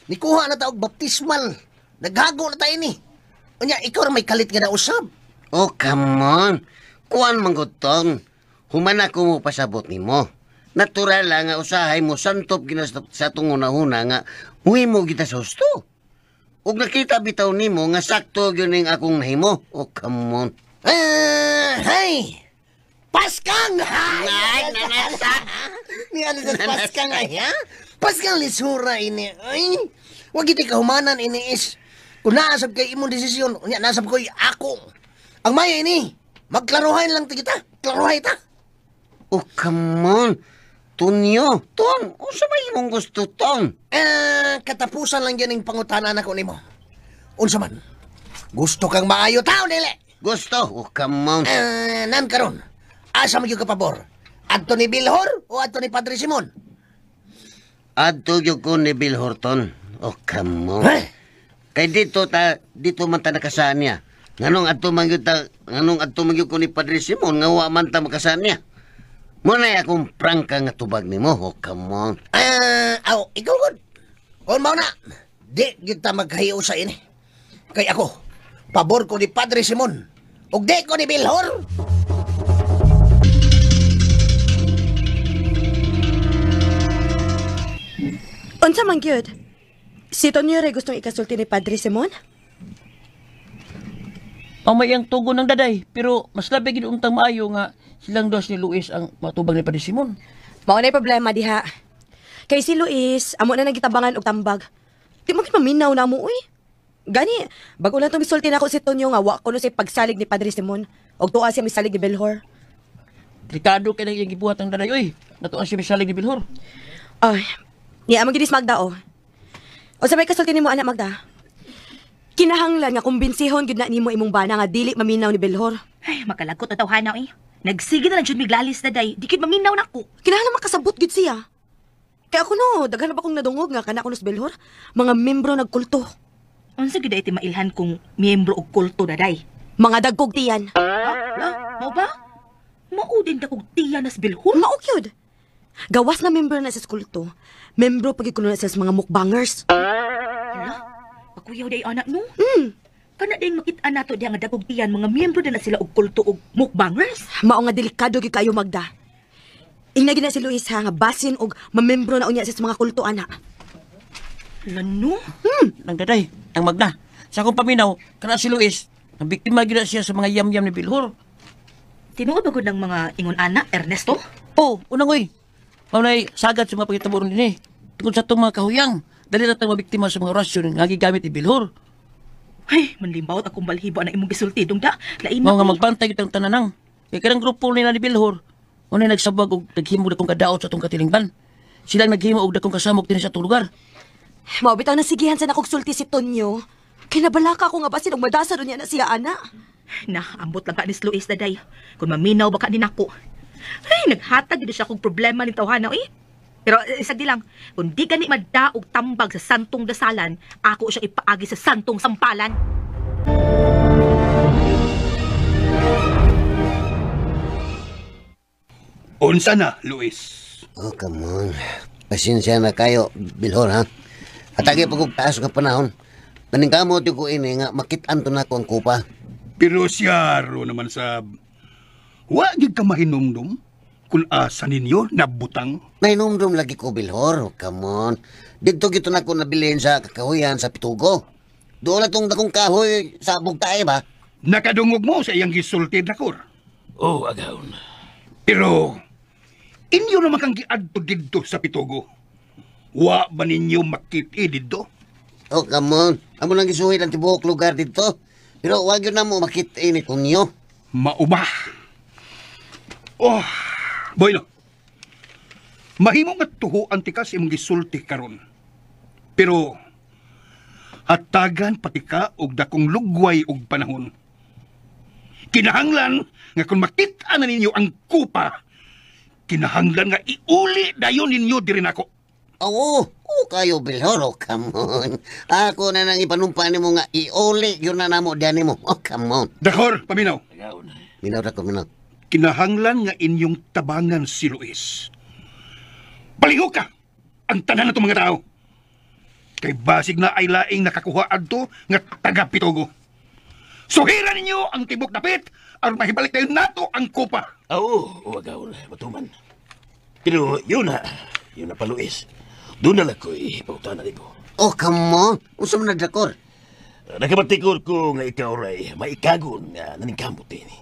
S10: Nikuha na ta og baptismal. Naghago na ta ini. Unya ikaw ra may kalit nga nausab.
S4: Oh, come on. Kuan man gud, Ton. Human ako mo pasabot nimo. Natural lang nga usahay mo santop gina sa tong una-una nga muhimo kita sa husto. Ug nakita bitaw nimo nga sakto gyud ning akong nahimo. Oh, come on.
S10: Hey! Paskang!
S4: Ay, nanasa!
S10: Ni ano sa paskang ay, ha? Paskang lisura ini. Ay, wag iti kahumanan ini is. Kung naasab kay imong desisyon, unya naasab ko'y ako. Ang maya ini, magklaruhay lang ti kita. Klaruhay ta.
S4: Oh, come on. Tonyo, Ton, unsa may imong gusto, Ton?
S10: Katapusan lang yan ang pangutana nako nimo. Unsa man? Gusto kang maayo tao, dili?
S4: Gusto? Oh, come on.
S10: Nan karon. Asa man gyud ka pabor? Adto ni Bilhor o adto ni Padre Simon?
S4: Adto gyud ko ni Bilhor, Ton. Oh, come on.
S10: Huh?
S4: Kay dito ta, dito man ta nakasaan niya. Nganong adto man gyud ta, nganong adto man gyud ko ni Padre Simon nga wa man ta makasaan niya. Muna akong prangka nga tubag nimo. Oh, come on.
S10: Aw, ikaw gud. On mao na. Di gyud ta maghayo sa ini. Kay ako, pabor ko ni Padre Simon. Ug di ko ni Bilhor.
S6: Unsa man gyud? Si Tonyo ray gustong ikasulti ni Padre Simon?
S8: Ang may ang tugon ng daday, pero mas labi gid untang maayo nga silang dos ni Luis ang matubang ni Padre Simon.
S6: Mao na problema diha. Kay si Luis, amo na nagitabangan og tambag. Di mo gid maminaw na mo uy. Gani, bago lang tong misulti nako si Tonyo nga wa kuno say pagsalig ni Padre Simon og tuwa siya misalig ni Belhor.
S8: Delikado kay nang iyang gibuhat ang daday uy. Natuan siya misalig ni Belhor.
S6: Ay, niya amang gidis Magda oh. O sa may kasulti nimo anak Magda. Kinahanglan nga kumbinsihon gyud na nimo imong bana nga dili maminaw ni Belhor.
S7: Ay, makalagot na tawhana eh. Nagsige na lang jud miglalis na day. Di gyud maminaw nako.
S6: Kinahanglan makasabot gyud siya. Kay ako no, daghan na ba kong nadungog nga kana kuno si Belhor? Mga membro nagkulto.
S7: Unsa gyud ay mailhan kung miyembro og kulto na day?
S6: Mga dagkog tiyan.
S7: Ah, mao ba? Mao din dagkog tiyan nas Belhor?
S6: Mao gyud. Gawas na membro na sa kulto. Membro pag kuno na sa mga mukbangers.
S7: Hala, pakuyaw day anak no. Kana day makit-an nato diha nga dagkog tiyan mga miyembro din na sila og kulto og mukbangers.
S6: Mao nga delikado gyud kayo Magda. Ingna gid na si Luis ha nga basin og mamembro na unya sa mga kulto ana.
S7: Lano?
S8: Nang daday, ang Magda. Sa akong paminaw, kana si Luis, ang biktima gyud na siya sa mga yam-yam ni Bilhor.
S7: Tinuod ba gud ng mga ingon ana, Ernesto?
S8: Oh, unang oy. Mao nay sagad sa mga pagitabo ron dinhi. Tungod sa atong mga kahuyang, dali na tang mabiktima sa mga orasyon nga gigamit ni Bilhor.
S7: Ay, manlimbawot akong balhibo na imong gisulti dong da. Lain
S8: Mao
S7: na.
S8: nga magbantay gyud ang tananang. Kay kanang grupo nila ni Bilhor, unay nagsabag og naghimo dakong kadaot sa atong katilingban. Sila ang naghimo og dakong kasamok dinhi sa atong lugar.
S6: Mao bitaw nasigihan sa nakog sulti si Tonyo. Kay nabalaka ko nga basin og madasa ron niya na siya ana.
S7: Na, ambot lang ka ni Luis daday. Kung maminaw ba ka ni nako. Ay, naghatag gid siya kog problema ni tawhana eh. Pero sagdi lang, kung di gani madaog tambag sa santong dasalan, ako siyang ipaagi sa santong sampalan.
S9: Unsa na, Luis?
S4: Oh, come on. Pasensya na kayo, Bilhor, ha? Atagi pag taas nga panahon. Paningkamot yung ko ini nga makit-an to na ko ang kupa.
S9: Pero siyaro naman sab. Wa gyud ka mahinumdum kung asa ninyo nabutang.
S4: Nahinumdum lagi ko, Bilhor. Oh, come on. Dito gito na ko nabilin sa kakahuyan sa Pitugo. Doon na tong dakong kahoy sa bugtae ba?
S9: Nakadungog mo sa iyang gisulti, Drakor.
S5: Oh, agawon.
S9: Pero inyo naman kang giadto didto sa Pitugo. Wa ba ninyo makit-i didto?
S4: Oh, come on. Amo nang gisuhid ang tibuok lugar dito. Pero wag yun na mo makit-i ni Tonyo.
S9: Mauba. Oh, bueno. Mahimo nga tuhuan ti ka sa imong gisulti karon. Pero hatagan pati ka og dakong lugway og panahon. Kinahanglan nga kung makit-an na ninyo ang kupa, kinahanglan nga iuli dayon ninyo diri nako.
S4: Oo, oo kayo, Bilhor. Oh, come on. Ako na nang ipanumpa nimo nga iuli yun na namo diyan nimo. Oh, come on.
S9: Dakor, paminaw.
S4: Minaw ra ko, minaw.
S9: Kinahanglan nga inyong tabangan si Luis. Palihog ka ang tanan na itong mga tao. Kay basig na ay laing nakakuha adto nga taga Pitugo. Suhiran ninyo ang tibok dapit aron mahibalik tayo nato ang kupa.
S5: Oo, oh, agawon, matuman. Pero yun na pa Luis. Doon na lang ko'y pautana nimo.
S4: Oh, come on. Unsa man na, Dakor?
S11: Nakabatikod ko nga ikaw ray maikagon nga naningkamot ini.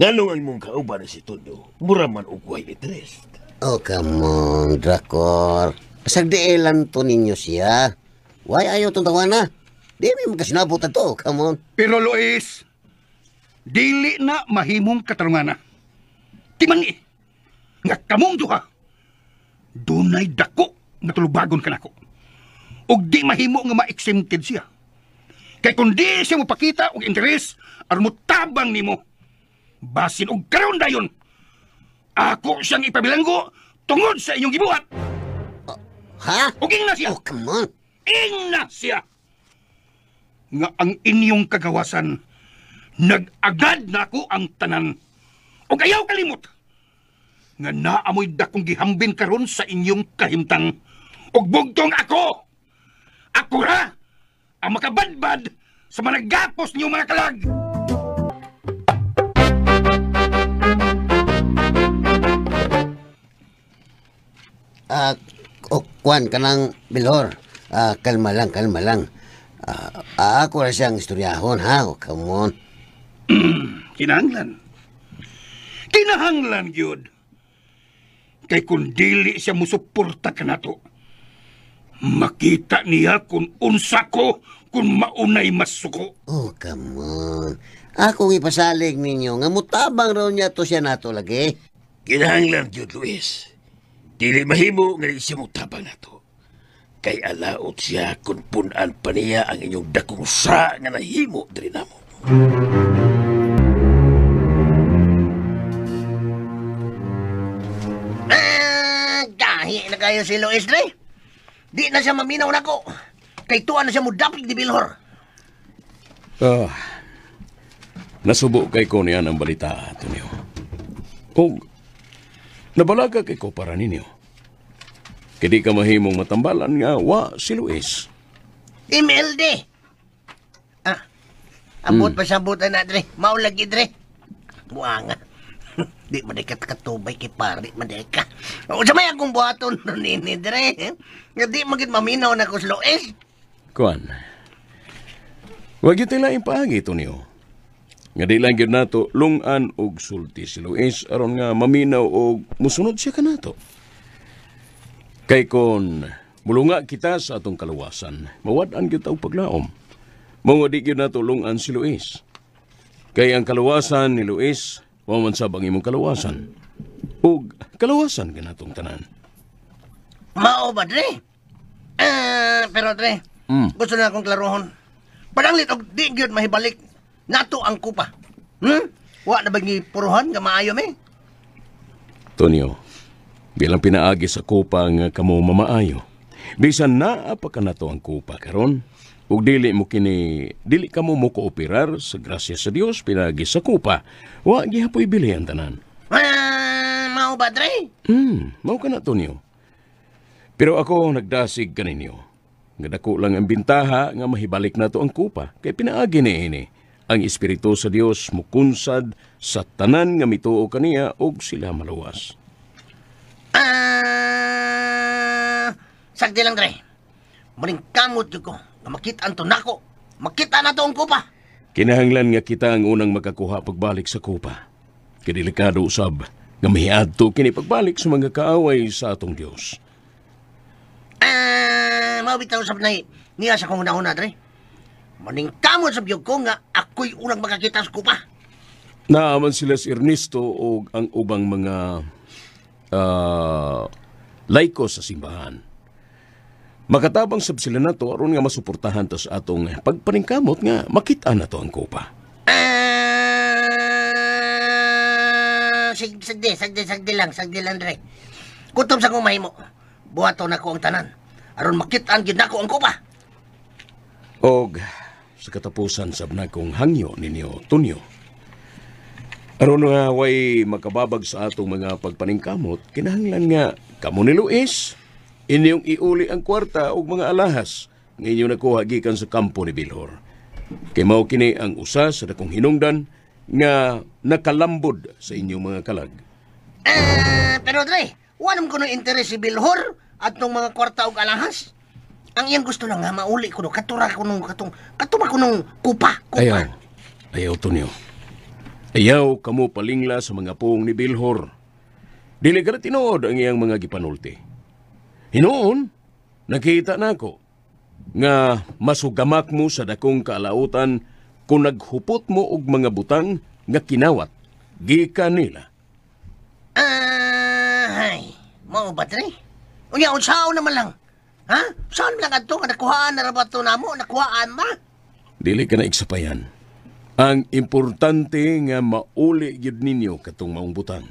S11: Nganong ang imong kauban si Tondo, mura man og way interest.
S4: Oh, come on, Drakor. Pasagdiilan to ninyo siya. Why ayaw itong tawana? Di may magkasinabot na to, come on.
S9: Pero Luis, dili na mahimong katarungana. Timan nga kamong duha, dunay dako nga tulubagon kanako. Ug di mahimo nga ma-exempted siya. Kay kung di siya mopakita og interes aron motabang nimo, basin og karon dayon, ako siyang ipabilanggo tungod sa inyong gibuhat.
S4: Ha?
S9: Ug ingna siya.
S4: Oh, come on.
S9: Ingna siya. Nga ang inyong kagawasan, nag-agad na ako ang tanan. Ug ayaw kalimot nga naamoy dakong gihambin karon sa inyong kahimtang. Ug bugtong ako. Ako ra ang makabadbad sa mga gapos niyo mga kalag.
S4: Kuan kanang Bilhor. Kalma lang, kalma lang. Ako ra siyang istoryahon, ha? Oh, come on.
S9: Kinahanglan. Kinahanglan gyud. Kay kung dili siya musuporta kanato, makita niya kung unsa ko kung maunay masuko.
S4: Oh, come on. Akong ipasalig ninyo nga mutabang raw niya to siya nato lagi.
S11: Kinahanglan gyud, Luis. Dili mahimo nga di siya mutabang nato. Kay alaot siya kung punan pa niya ang inyong dakong sa nga nahimo diri namo.
S10: Gahi na kayo si Luis, Dre. Di na siya maminaw nako. Kay tuwa na siya mudapig di Bilhor.
S5: Nasubo kay ko niyan ang balita, Tonyo. Og nabalaga kay ko para ninyo. Kaya di ka mahimong matambalan nga wa si Luis.
S10: MLD! Abot pa sa butan na, Dre. Maulagi, Dre. Buanga. Di man ka katubay kay pare, man ka. O sa may akong buhaton nini, Dre. Nga di magit maminaw na ko si Luis.
S5: Kuan, wag yun tila ipaagi, Tonyo. Nga di lang yun nato lungan og sulti si Luis aron nga maminaw og musunod siya kanato. Kay kon mulunga kita sa atong kaluwasan, mawad-an gyud ta og paglaom. Mao di gyud nato lungan si Luis. Kay ang kaluwasan ni Luis, wa man sab ang imong kaluwasan. Ug kaluwasan kanatong tanan.
S10: Mao ba, Dre? Pero Dre, gusto na akong klarohon. Pananglit og di gyud mahibalik nato ang kupa. Wa na ba gipuruhan nga maayo me?
S5: Tonyo, bilang pinaagi sa kupa nga kamo mamaayo. Bisan naa pa kanato ang kupa karon, ug dili mo kini, dili kamo mo kooperar sa grasya sa Dios pinaagi sa kupa. Wa gihapoy bili ang tanan.
S10: Mao ba, Dre?
S5: Mao kana, Tonyo. Pero ako nagdasig kaninyo. Nga dako lang ang bintaha nga mahibalik nato ang kupa kay pinaagi niini. Ang espiritu sa Dios mukunsad sa tanan nga mituo kaniya og sila maluwas.
S10: Sagdi lang, Dre. Muling kamot ko nga makita ang tunako. Makita na to ang kupa.
S5: Kinahanglan nga kita ang unang makakuha pagbalik sa kupa. Kay delikado usab nga miadto kini pagbalik sa mga kaaway sa atong Dios.
S10: Mao bitaw sab nay niya sa kong una-una, Dre. Maning kamot sa biyog ko nga ako'y unang makakita sa kupa.
S5: Naaman sila si Ernesto o ang ubang mga laiko sa simbahan. Makatabang sab sila nato aron nga masuportahan ta sa atong pagpaningkamot nga makita nato ang kupa.
S10: Sagdi lang, Dre. Kutob sa kong mahimo. Buhaton nako ang tanan aron makita gyud nako ang kupa.
S5: Og sa katapusan sab na kong hangyo ninyo, Tonyo. Aron nga way makababag sa atong mga pagpaningkamot, kinahanglan nga kamo ni Luis inyong iuli ang kwarta og mga alahas nga inyong nakuha gikan sa kampo ni Bilhor. Kay mao kini ang usa sa dakong hinungdan nga nakalambod sa inyong mga kalag.
S10: Pero Dre, wala ko ng interes si Bilhor at tong mga kwarta og alahas. Ang iyang gusto lang nga mauli ko no katura ko nung katong katuma ko nung kupa.
S5: Ayaw. Ayaw, Tonyo. Ayaw kamo palingla sa mga puong ni Bilhor. Dili ka na tinuod ang iyang mga gipanulti. Hinuon, nakita nako nga masugamak mo sa dakong kaalautan kung naghupot mo og mga butang nga kinawat gikan nila.
S10: Ay, mao ba tre? Unya unsaon naman lang? Ha? Saan lang adto nga nakuhaan na ra ba to namo? Nakuhaan ba?
S5: Dili ka na igsapayan. Ang importante nga mauli gyud ninyo katong maong butang.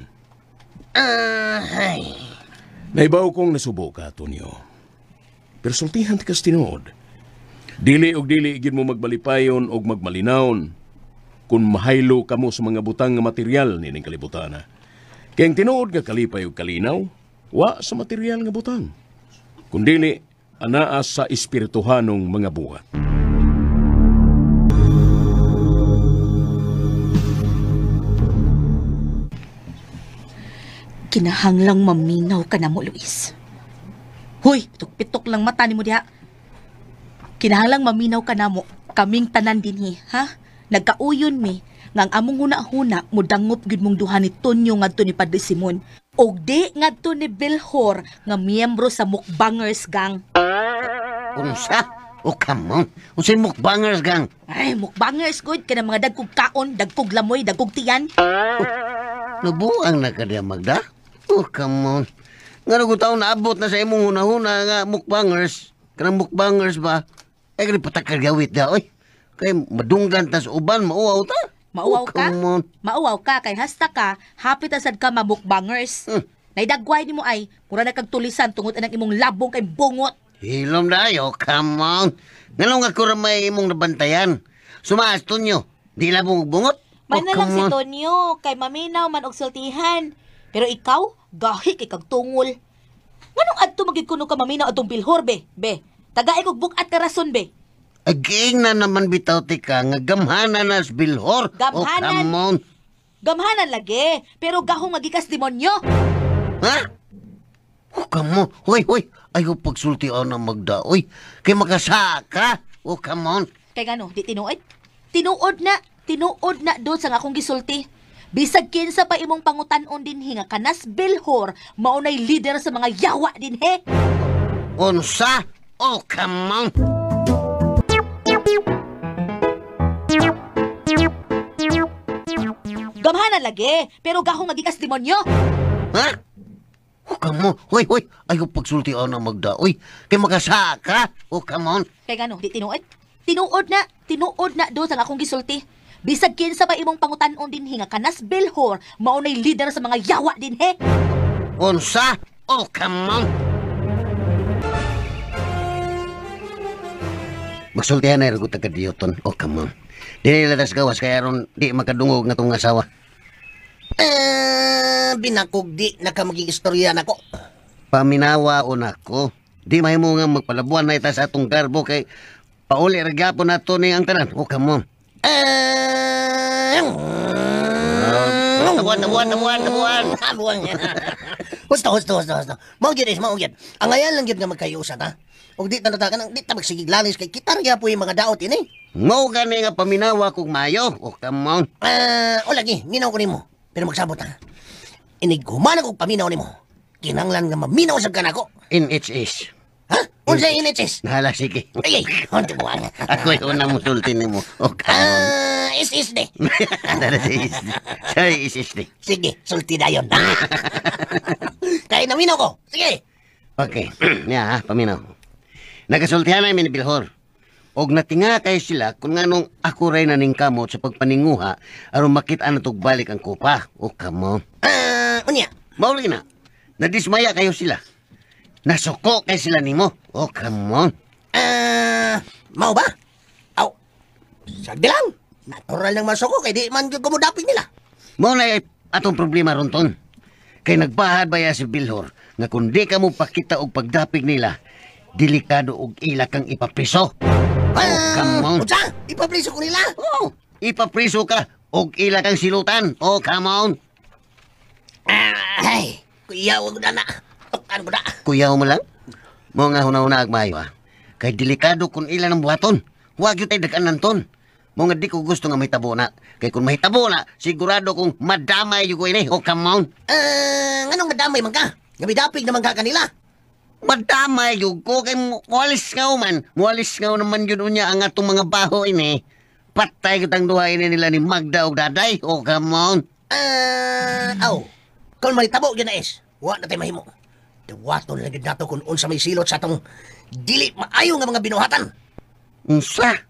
S10: Ay.
S5: Naibaw kong nasubo ka, Tonyo. Pero sultihan ti kas tinuod. Dili og dili gyud mo magbalipayon og magmalinawon kung mahaylo kamo sa mga butang nga material nining kalibutana. Kay ang tinuod nga kalipay og kalinaw, wa sa material nga butang. Kun dili, anaa sa espirituhanong mga buhat.
S7: Kinahanglang maminaw ka na mo, Luis. Hoy, pitok-pitok lang mata ni mo diha. Kinahanglang maminaw ka na mo, kaming tanan dinhi, ha? Nagkauyon mi, nga ang among huna-huna, mudangop gyud mong duha ni Tonyo ngadto ni Padre Simon. Og di ngadto ni Bilhor, nga miyembro sa Mukbangers Gang.
S4: Unsa? O come on, unsay Mukbangers Gang?
S7: Ay, Mukbangers good, kanang mga dagkog kaon, dagkog lamoy, dagkog tiyan.
S4: Nabuang na ka diya, Magda? Oh, come on. Nga nung taon naabot na sa imong huna-huna nga mukbangers. Kanang mukbangers ba? Ay, ganun patakal gawit da, oy. Kay madunggan tas uban, mauaw ta.
S7: Mauaw
S4: oh,
S7: ka?
S4: Come on.
S7: Mauaw ka, kay hasta ka, hapit asad ka mamukbangers. Naidagway ni mo ay, mura na kag tulisan tungod anang imong labong kay bungot.
S4: Hilom na, oh, come on. Nganong ako ra may imong nabantayan. Sumaas, Tonyo. Di labong bungot.
S7: May
S4: Oh,
S7: na lang
S4: come
S7: si
S4: on.
S7: Tonyo, kay maminaw man og sultihan. Pero ikaw, gahi kay kag tungol. Nganong adto magigkuno ka maminaw atong Bilhor, be? Be, tagaay kog buk-at ka rason, be.
S4: Aging na naman bitaw ti ka nga gamhanan na sa Bilhor.
S7: Gamhanan?
S4: Oh, come on.
S7: Gamhanan lagi, pero gahong magikas demonyo.
S4: Ha? Oh, come on. Hoy, hoy. Ayaw pagsultian na Magda, oy. Kay makasaka. Oh, come on.
S7: Kay ngano, di tinuod? Tinuod na. Tinuod na doon sa nga akong gisulti. Bisag kinsa pa imong pangutan-on dinhi nga kanas Bilhor, maunay leader sa mga yawa dinhi.
S4: Unsa? Oh, come on.
S7: Gamhanan lagi, pero gahong magikas demonyo.
S4: Ha? Oh, come on. Hoy, hoy. Ayaw pagsultian na Magda, oy. Kay makasaka. Oh, come on.
S7: Kay ngano, di tinuod? Tinuod na. Tinuod na doon sa akong gisulti. Bisag kinsa pa imong pangutan-on dinhi nga kanas Bilhor, maunay leader sa mga yawa dinhi.
S4: Unsa? Oh, come on. Magsultihan na rugot ka diyoton. Oh, come on. Di nila tas gawas kaya ron di makadungog nga tong asawa.
S10: Binakog di na ka maging istorya nako.
S4: Paminawa o nako. Di mahimo nga magpalabuan na ita sa atong garbo kay pauli ra gyapon nato ni ang tanan. Oh, come on. Tabuan, tabuan, tabuan, tabuan.
S10: Tabuan. Husto, husto, husto, husto. Mao gyud is, mao gyud. Ang ngayan lang gyud nga magkayusa ta. Ug di ta natakan, di ta magsigig lalis kay kita ra gyapon yung mga daot ini.
S4: Mao gani nga paminawa kog mayo. Oh, come on.
S10: O lagi, minaw ko nimo. Pero magsabot ha. Inig human akong paminaw nimo. Kinanglan nga maminaw sa kanako.
S4: NHS.
S10: Ha? Unsa NHS?
S4: Nahala, sige.
S10: Ay, ay, unti mo ang.
S4: Ako yung unang musulti nimo. Oh, come on.
S10: SSD.
S4: Dara sa SSD. Sa SSD.
S10: Sige, sulti dayon. Kaya naminaw ko. Sige.
S4: Okay. Niya ha, paminaw. Nagasultihan na ni Bilhor. Og natinga kayo sila kung nganong ako ray naning kamot sa pagpaninguha aron makita na balik ang kupa. O kamo.
S10: Unya.
S4: Mauli na. Nadismaya kayo sila. Nasuko kay sila nimo. O kamo.
S10: Mao ba? Aw. Sagdi lang. Natural lang masuko kay di man gyud kumudapig nila.
S4: Mao na atong problema ron ton. Kay nagbahad baya si Bilhor nga kung di ka mo pakita og pagdapig nila, delikado og ila kang ipapriso. Oh, come on.
S10: Unsa? Ipapriso ko nila?
S4: Oh, ipapriso ka og ila kang silutan. Oh, come on.
S10: Ay, kuyaw ko na na. Tukan ko na.
S4: Kuyaw mo lang? Mo nga huna-huna agmayo ha. Kay delikado kung ilan ang buhaton. Huwag yun tayo dagan ton. Mo nga di ko gusto nga mahitabo na. Kay kung mahitabo na, sigurado kong madamay yung ko ini. Oh, come on.
S10: Anong madamay man ka? Nga midapig naman ka kanila.
S4: Madamay yung ko. Kay mualis nga man. Mualis nga naman yun unya ang atong mga baho ini. Patay kitang duha ini nila ni Magda o Daday. Oh, come on.
S10: Aw. Kung mahitabo yun na is, wa na tayo mahimo. Dawaton lang yun nato kung unsa may silot sa atong dili maayo nga mga binuhatan.
S4: Unsa?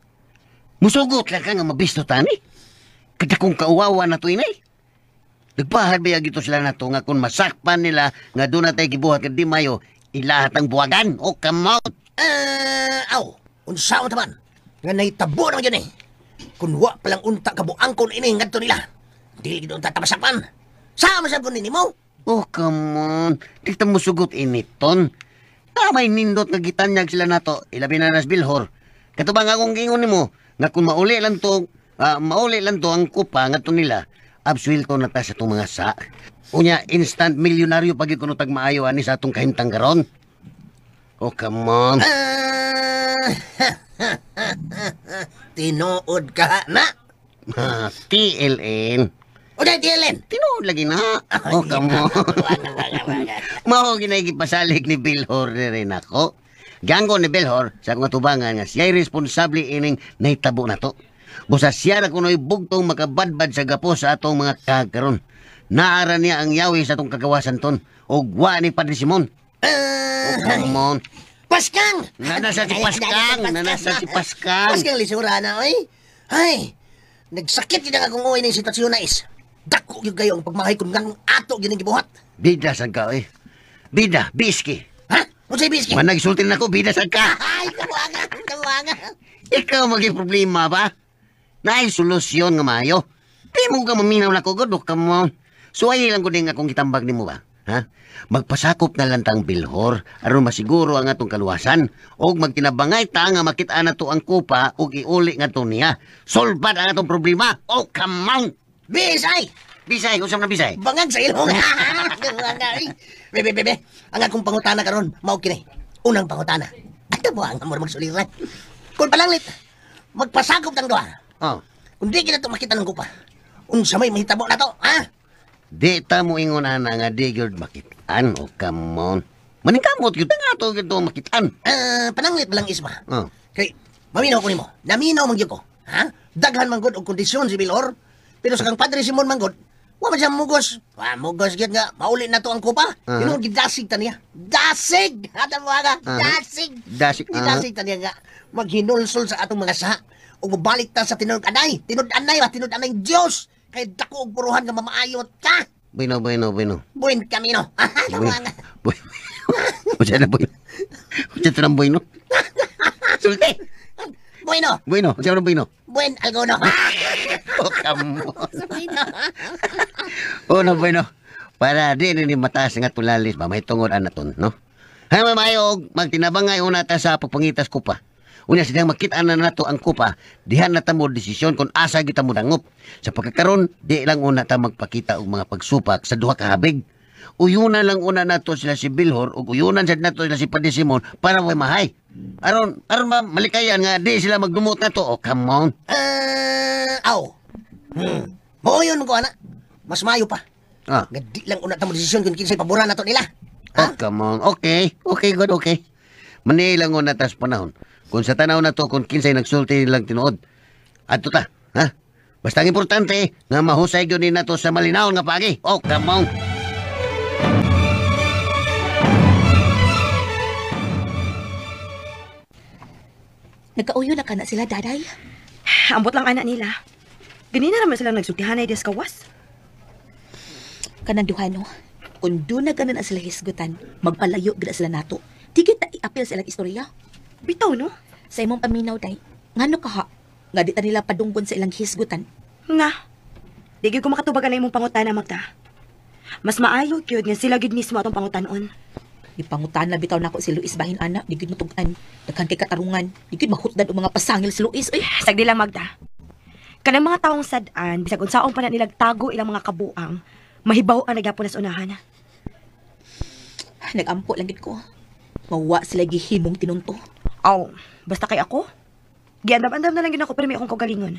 S4: Musugot lang ka nga mabisto tani. Kada kong kauwawa na to inay. Nagpahad ba ito sila na to nga kung masakpan nila nga doon na tayo gibuhat ka di mayo, ilahat ang buwagan. Oh, come on.
S10: Aw. Unsa mo taman? Nga naitabo naman yun eh. Kung wa palang unta kabuangkon ini ngadto nila. Dili gid unta tamasakpan. Sama sa kunin nimo.
S4: Oh, come on. Di ta musugot initon. May nindot nga gitanyag sila nato. Ilabi na nas Bilhor. Katubang akong gingon nimo nga kung mauli lang to ang kupa ngadto nila, absuelto na ta sa itong mga sa. Unya, instant milyonaryo pag ikuno tag maayo ani sa atong kahimtang karon. Oh, come on.
S10: Tinuod ka na.
S4: TLN.
S10: O dahil TLN?
S4: Tinuod lagi na. Oh, come on. Mao ginagipasalig ni Bilhor rin ako. Ganggo ni Bilhor sa akong atubangan nga siya'y responsable ining nahitabo na to. Busa siya na kuno'y bugtong makabadbad sa gapo sa atong mga kagaron. Naara niya ang yawi sa atong kagawasan ton. Og wa ni Padre Simon. Oh, come on.
S10: Paskang!
S4: Nanasa si Paskang! Nanasa si Paskang!
S10: Paskang lisura na, oy! Ay! Nagsakit yun ang akong uwi ng sitwasyon na is. Dako yun kayo ang pagmahay kung nganong ato yun ang gibuhat.
S4: Bida sad ka, oy. Bida, biski.
S10: Ha? Unsay biski?
S4: Managsultin ako, bida sad ka.
S10: Ay, kabuanga, kabuanga.
S4: Ikaw maging problema ba? Naay solusyon nga maayo. Di mo ka maminaw na ko, God, come on. Suwayi lang ko din akong gitambag nimo ba? Ha? Magpasakop na lang tang Bilhor aron masiguro ang atong kaluwasan og magtinabangay ta nga makit-an nato ang kupa ug iuli ngadto niya. Solbad ang atong problema. Oh, come on.
S10: Bisay!
S4: Bisay, usam na bisay.
S10: Bangag sa ilong. Bebe, bebe, ang akong pangutana karon mao kini. Unang pangutana. Ato mo ang amor magsuliran. Kung palanglit, magpasakop tang duha.
S4: Oh.
S10: Kung di kita makita ng kupa, unsa may mahitabo na to, ha?
S4: Di ta mo ingon ana nga di gyud makitaan. Oh, come on. Maningkamot gyud nga ato gyud makitaan.
S10: Pananglit lang isma.
S4: Oh.
S10: Kay maminaw ko nimo. Naminaw man gyud ko. Ha? Daghan man gud og kondisyon si Bilhor. Pero sa kang Padre Simon man gud, wa man siya mugos. Wa mugos gyud nga mauli na to ang kupa.
S4: Uh-huh.
S10: Tinuod gidasig ta niya. Dasig! Hata mo aga.
S4: Uh-huh.
S10: Dasig.
S4: Dasig.
S10: Gidasig ta niya nga maghinulsol sa atong mga saha ug mobalik ta sa tinud-anay. Tinud-anay ba tinud-anay Dios. Kay dako og puruhan nga mamaayot ka.
S4: Bueno, bueno, bueno.
S10: Buen camino.
S4: Bueno. Bueno. Unsa na bueno? Unsa to nang bueno? Sulti.
S10: Bueno.
S4: Bueno, unsa na bueno?
S10: Buen alguno.
S4: Oh, come on. Oh, no, bueno. Para di ni mataas nga tulalis ba may tungod anaton, no? Hay mamayog magtinabangay una ta sa pagpangitas kupa. Unya sidang makita na nato ang kupa, dihan na ta mo desisyon kung asa kita mo dangop. Sa pagkakaron, di lang una ta magpakita og mga pagsupak sa duha ka habig. Uyunan lang una nato sila si Bilhor ug uyunan sad nato sila si Padre Simon para way mahay. Aron aron ma malikayan nga di sila magdumot nato. Oh, come on.
S10: Aw. Mauyon ko ana. Mas maayo pa.
S4: Ah.
S10: Nga di lang una ta mo desisyon kung kinsay paboran nato nila.
S4: Oh, come on. Okay. Okay, good, okay. Manila lang una tas panahon. Kung sa tanaw na to, kung kinsay nagsulti nilang tinuod. Adto ta, ha? Basta ang importante, nga mahusay yun na to sa malinawon nga paagi. Oh, come on.
S7: Nagkauyo na ka na sila, daday.
S6: Ambot lang anak nila. Ganina naman silang nagsultihanay des kawas.
S7: Kanang duha, no? Kung doon na ganan na sila hisgutan, magpalayo gina sila nato. Di kita i-appeal sa ilang istorya.
S6: Bitaw, no?
S7: Sa imong paminaw, day. Ngano ka ha? Nga di ta nila padunggon sa ilang hisgutan.
S6: Nga. Di gyud ko makatubagan na imong pangutana, Magda. Mas maayo gyud nga sila gyud mismo atong pangutanon.
S7: Ipangutana bitaw nako si Luis bahin ana, di gyud matugan. Daghan kay katarungan, di gyud mahutdan og mga pasangil si Luis oy.
S6: Sagdi lang, Magda. Kanang mga tawong sad-an, bisag unsaon pa na nilag tago ilang mga kabuang, mahibaw ang nagyapon na sa unahan.
S7: Nagampo lang gid ko. Mawa sila gihimong tinunto.
S6: Aw, basta kay ako. Giandam-andam na lang yun ako pero may akong kaugalingon.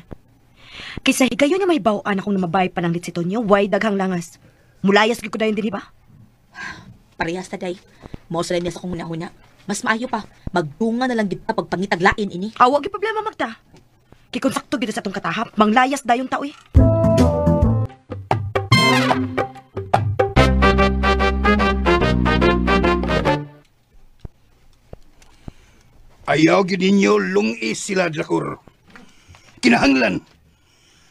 S6: Kaysa higayon nga may bawaan akong namabay pananglit si Tonyo, way daghang langas. Mulayas gyud ko dayon dinhi ba?
S7: Parehas ta day. Mao sa niya sa akong hunahuna. Mas maayo pa, magdunga na lang gid ta pagpangitaglain ini.
S6: Aw, wa gyud problema Magda. Kay kung sakto gyud sa atong katahap, manglayas dayon ta oy.
S9: Ayaw gyud ninyo lungi sila, Drakor. Kinahanglan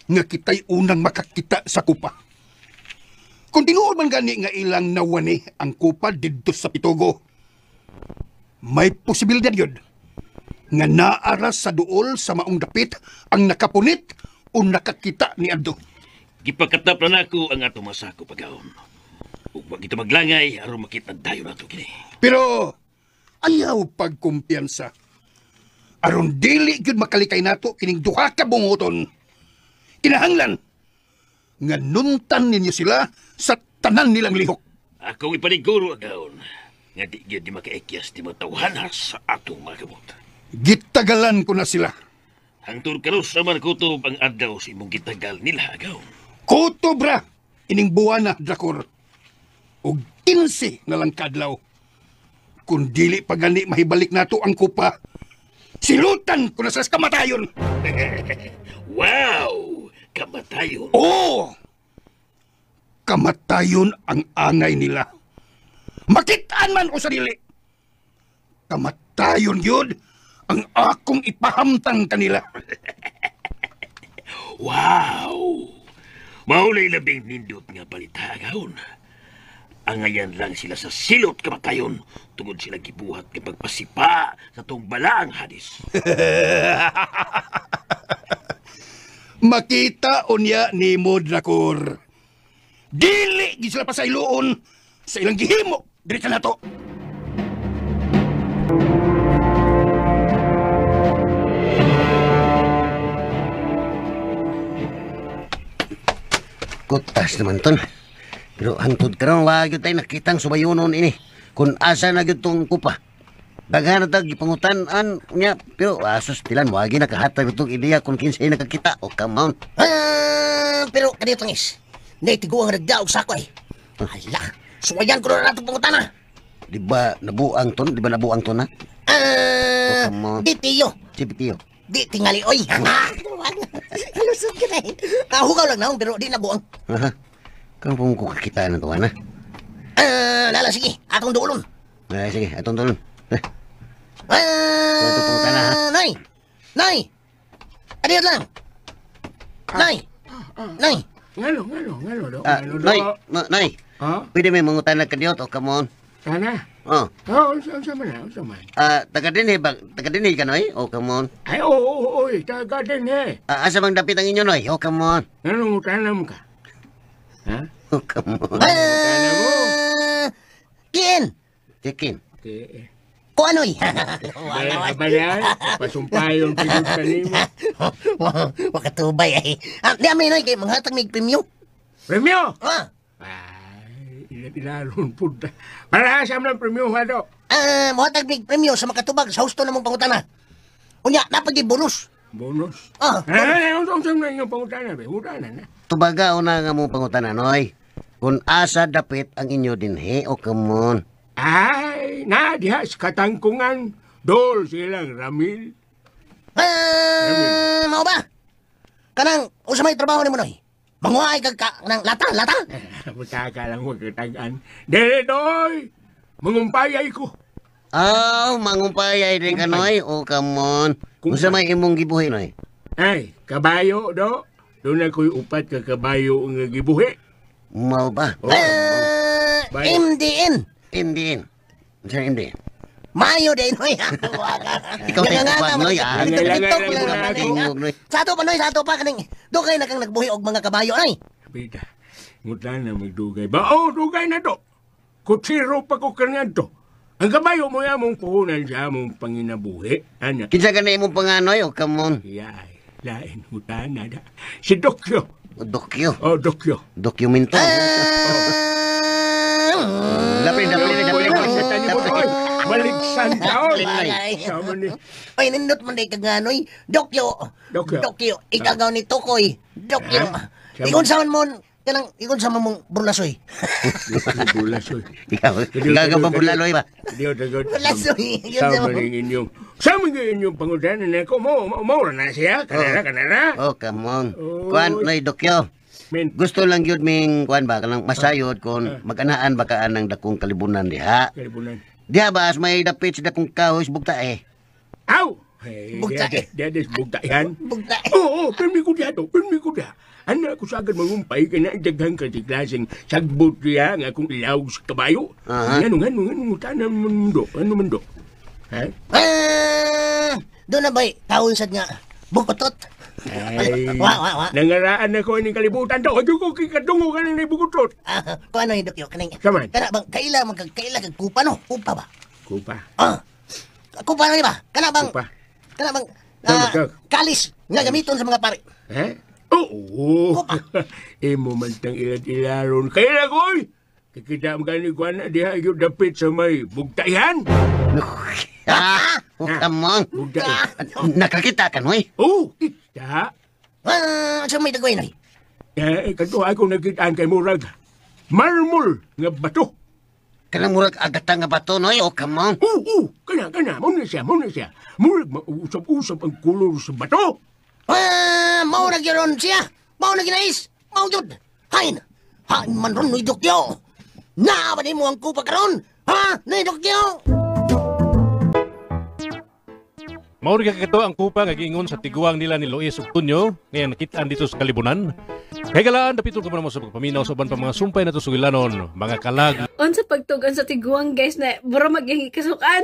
S9: nga kita'y unang makakita sa kupa. Kung tinuod man gani nga ilang nawani ang kupa didto sa Pitugo, may posibilidad yun nga naara sa duol sa maong dapit ang nakapunit o nakakita ni Adto.
S11: Gipakatap na nako ang atong masako pagawon. Ug wa kita maglangay aron makita dayon nato kini.
S9: Pero ayaw pagkumpiyansa. Aron dili gyud makalikay nato kining duha ka bunguton. Kinahanglan nga nuntan ninyo sila sa tanan nilang lihok.
S11: Akong ipaniguro agawon nga di gyud di makaikyas di matawhana sa atong mga kamot.
S9: Gitagalan ko na sila.
S11: Hangtod karos naman kutob ang adlaw sa imong gitagal nila agaw.
S9: Kutob ra ining buwana, Drakor. Og 15 na lang kadlaw. Kung dili pa gani mahibalik nato ang kupa, silutan ko na sa kamatayon.
S11: Wow! Kamatayon?
S9: Oo! Kamatayon ang angay nila. Makitaan man o sarili. Kamatayon yun ang akong ipahamtang kanila.
S11: Wow! Maulay labing nindot nga balita gahon. Angayan lang sila sa silot kamatayon tungod sila gibuhat nga pagpasipa sa tong balaang hadis.
S9: Makita unya nimo, Drakor. Dili gid sila pasayloon sa ilang gihimo diri kanato.
S4: Kutas naman ton. Pero hangtod karon wa gyud tay nakitang subayonon ini. Kung asa na gyud tong kupa. Daghan na tag gipangutan-an niya pero asos tilan wa gyud nakahatag tong ideya kung kinsay nakakita. O come on.
S10: Pero kanito ngis. Naitiguang nagdaog sa ako ay. Hala, suwayan ko na natong pangutana.
S4: Di ba nabuang ton? Di ba nabuang ton na?
S10: Di tiyo.
S4: Si tiyo.
S10: Di tingali oy. Halusot ka na eh. Kahugaw lang naong pero di nabuang.
S4: Aha. Kung po ko kakita ng tuwa na.
S10: Lala, sige. Atong duulon.
S4: Ay, sige. Atong duulon.
S10: Nay! Nay! Adiyo lang! Nay! Nay!
S12: Ngano.
S4: Nay! Nay! Pwede may mangutan na kadiyot o come on.
S12: Sana?
S4: Oh.
S12: Oo, unsa man na, unsa man.
S4: Taga dinhi ba? Taga dinhi ka, Noy? O come on.
S12: Ay, oo, taga dinhi.
S4: Asa bang dapit ang inyo, Noy? O come on.
S12: Anong utanan mo ka? Ha?
S4: Oh, come on.
S10: Kiin!
S4: Chicken.
S10: Kuanoy!
S12: Abayan, pasumpayon pigod ka nimo.
S10: Wakatubay ay. Di amin, Noy, kay manghatag mig premyo.
S12: Premyo?
S10: Ah.
S12: Ay, ilaron po. Para sa amang premyo, ha, do?
S10: Muhatag mig premyo sa makatubag sa husto na mong pangutana. Unya, napag bonus.
S12: Bonus?
S10: Ah,
S12: bonus. Ano na inyong pangutana, be? Pangutana na.
S4: Tubaga una nga mong pangutana, Noy. Kung asa dapit ang inyo dinhi, o come on.
S12: Ay, na diha sa katangkungan. Dol silang Ramil.
S10: Mao ba? Kanang, usa may trabaho ni mo, Noy? Manguhay kag ka, ng lata, lata?
S12: Butaka lang huwag katagaan. Dili, Noy! Mangumpayay ko.
S4: Aw, mangumpayay din ka, Noy. O, come on. Unsa may imong gibuhi, Noy?
S12: Ay, kabayo, do. Doon na ko'y upat ka kabayo nga gibuhi.
S4: Mao ba?
S12: Oh,
S10: MDN.
S4: MDN. Sir MDN.
S10: Mayo din, Noy.
S4: Ikaw tayo kuwan, Noy.
S10: Sa ato pa, Noy. Sa ato pa. Doon kayo nakang nagbuhi og mga kabayo, Noy.
S12: Bida, ngutan na magdugay ba? Oh, dugay na do. Kutsiro pa ko kanyan to. Ang kabayo mo among puhunan sa among panginabuhi. Ana.
S4: Kinsa ka na imong panganoy o come on?
S12: Yay, lain hutan na da. Si Dokyo.
S4: Dokyo?
S12: Oh, Dokyo.
S4: Dokumento. Lapin.
S12: Maligsan taon.
S10: Bagay.
S12: Sama ni.
S10: Ay, nindot man day kaganoy. Dokyo.
S12: Dokyo.
S10: Dokyo. Ikaw ni Tukoy. Dokyo.
S12: Ha? Sama.
S10: Ingon sa man mo, kanang ingon sa man mong burlasoy.
S12: Bulasoy.
S4: Ikaw, ikaw ka ba bulaloy ba?
S12: Diyo, dagod.
S10: Bulasoy. Yun sa
S12: Sama
S10: mo.
S12: ning inyong, sama ning inyong pangutanan na ko. Mo, na siya. Kanara, kanara.
S4: Oh, come on. Kuan, Noy, Dokyo.
S12: Men.
S4: Gusto lang yun ming kuan ba kanang masayod kung maganaan ba kaan ng dakong kalibunan diha.
S12: Kalibunan.
S4: Diha ba as may dapit sa dakong kahoy sa bugta eh.
S12: Aw! Hey,
S10: Bugta
S12: diha, diha, diha, bugta yan.
S10: Bugta.
S12: Oo, pirmi ko diha to, pirmi ko diha. Ana ko sagad magumpay kay na daghang katiklaseng sagbot diha nga akong ilaw sa kabayo.
S4: Aha.
S12: Ngano ngano ngano tanan mundo, ano mundo? Ha?
S10: Ah, doon na ba'y kahoy sad nga bukotot.
S12: Ay,
S10: Wa, wa, wa.
S12: Nangaraan ako ini kalibutan to. Ay ko kikadungo ka ni bukotot.
S10: Ah, kung ano yung Dokyo, kaning.
S12: Saman.
S10: Kana bang kaila man kag kaila kag kupa no? Kupa ba?
S12: Kupa.
S10: Ah. Kupa na ba? Kana bang
S12: Kupa.
S10: Kana bang
S12: Tama ka.
S10: kalis nga gamiton sa mga pare.
S12: Ha? Oo. Imo man tang ilad-ilaron. Kaya na koy. Kikita mo gani kuan na diha yung dapit sa may bugtayan.
S4: Ah, oh, come on.
S12: Bugta.
S4: Nakakita ka, Noy?
S12: Oh, kita.
S10: Ah, sa may dagway noy.
S12: Eh, kadto ako nakitaan kay murag marmol nga bato.
S4: Kanang murag agata nga bato, Noy? Oh, come on.
S12: Oo, oo, kana kana mo na siya, mo na siya. Murag mausap-usap ang kolor sa bato.
S10: Ah, mao na gyud siya. Mao na ginais. Mao gyud. Hain. Hain man ron noy Dokyo. Naa ba nimo ang kupa karon? Ha, noy Dokyo?
S13: Mauri ka kato ang kupa nga giingon sa tiguang nila ni Luis ug Tunyo ngayon nakitaan dito sa kalibunan. Kay galaan dapito ka man mo sa pagpaminaw sa uban pa mga sumpay na to sugilanon, mga kalag
S1: Unsa pagtugan sa tiguang guys na bura magyang ikasukan.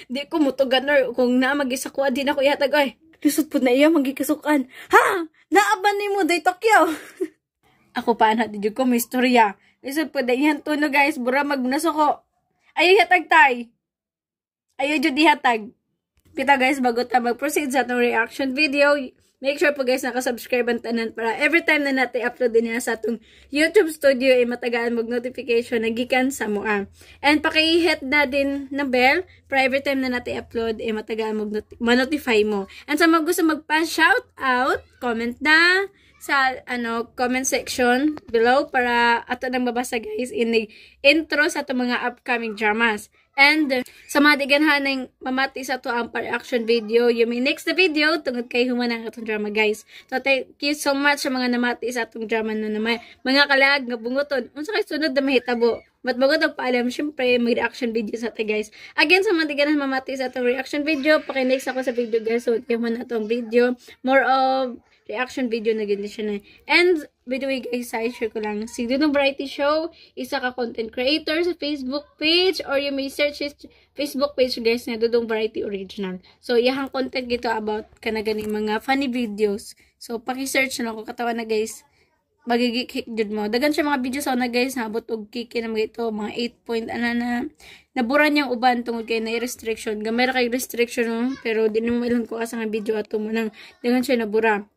S1: Di ko mutugan or kung naa magisakuan di na ko ihatag ay. Lisod pud na iya magikasukan. Ha? Naaban nimo day Tokyo. Ako pa na di jud ko may istorya. Lisod pud na iyan tuno guys, bura magnasuko. Ayaw ihatag tay. Ayaw jud ihatag. Pita guys, bago ta mag-proceed sa atong reaction video, make sure po guys nakasubscribe ang tanan para every time na natin upload din niya sa atong YouTube studio ay matagaan mag notification na gikan sa mua. And paki-hit na din na bell para every time na natin upload ay matagaan mag ma-notify mo. And sa mga gusto magpa-shout out, comment na sa ano comment section below para ato nang mabasa guys in the intro sa atong mga upcoming dramas. And sa mga diganhan ng mamati sa ato ang pa-reaction video, you may next na video tungod kay human ang atong drama guys. So thank you so much sa mga namati sa atong drama na naman. Mga kalag nga bunguton, unsa kay sunod na mahitabo? But bago tag paalam, syempre may reaction video sa ato guys. Again, sa mga diganhan mamati sa atong reaction video, paki-next ako sa video guys. So human na atong video. More of reaction video na ganda siya na. And, by the way guys, I share ko lang si Dudong Variety Show, isa ka content creator sa Facebook page, or you may search his Facebook page guys na Dudong Variety Original. So, iyahang content gito about kana ganing mga funny videos. So, paki-search na ako katawa na guys. Magigikik jud mo. Dagan siya mga videos na guys, naabot og kiki na mga ito, mga 8 point ana na nabura niyang uban tungod kay na restriction. Gamay ra kay restriction no, pero di nimo ilan ko asa nga video ato mo nang dagan siya nabura.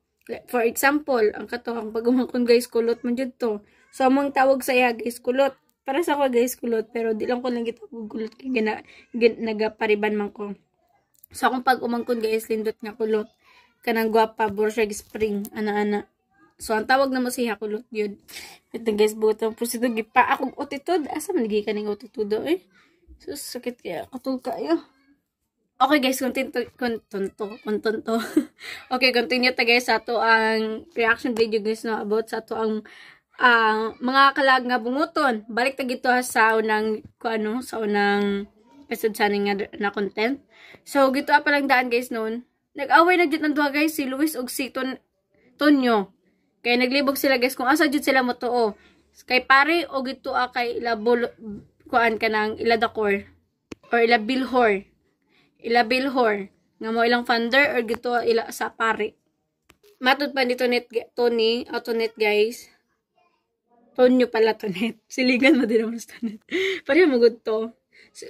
S1: For example, ang kato ang pagumangkon guys, kulot man jud to. So among tawag sa iya guys, kulot. Para sa ako guys, kulot, pero di lang ko lang gitawag kulot kay nagapariban man ko. So akong pag umangkon guys, lindot nga kulot. Kanang gwapa bur siya spring ana-ana. So ang tawag na mo siya kulot yun. Ito guys, buot ang puso gipa akong otitod. Asa man lagi kaning otitod eh? Sus, sakit kaya katul kayo. Okay guys, continue. Okay, continue ta guys sa ato ang reaction video guys no about sa ato ang mga kalag nga bunguton. Balik ta gito sa unang ko ano, sa unang episode sa nga na content. So gito pa lang daan guys noon. Nag-away na jud ang duha guys, si Luis ug si Tonyo. Kay naglibog sila guys kung asa jud sila motuo. Kay pare o gito kay ila kuan kanang ila Dakor or ila Bilhor. Ila Bilhor nga mo ilang funder or gito ila sa pare. Matud pa nito net Tony, auto net guys. Tonyo pala to net. Siligan mo din naman sa net. Pareho mo good to.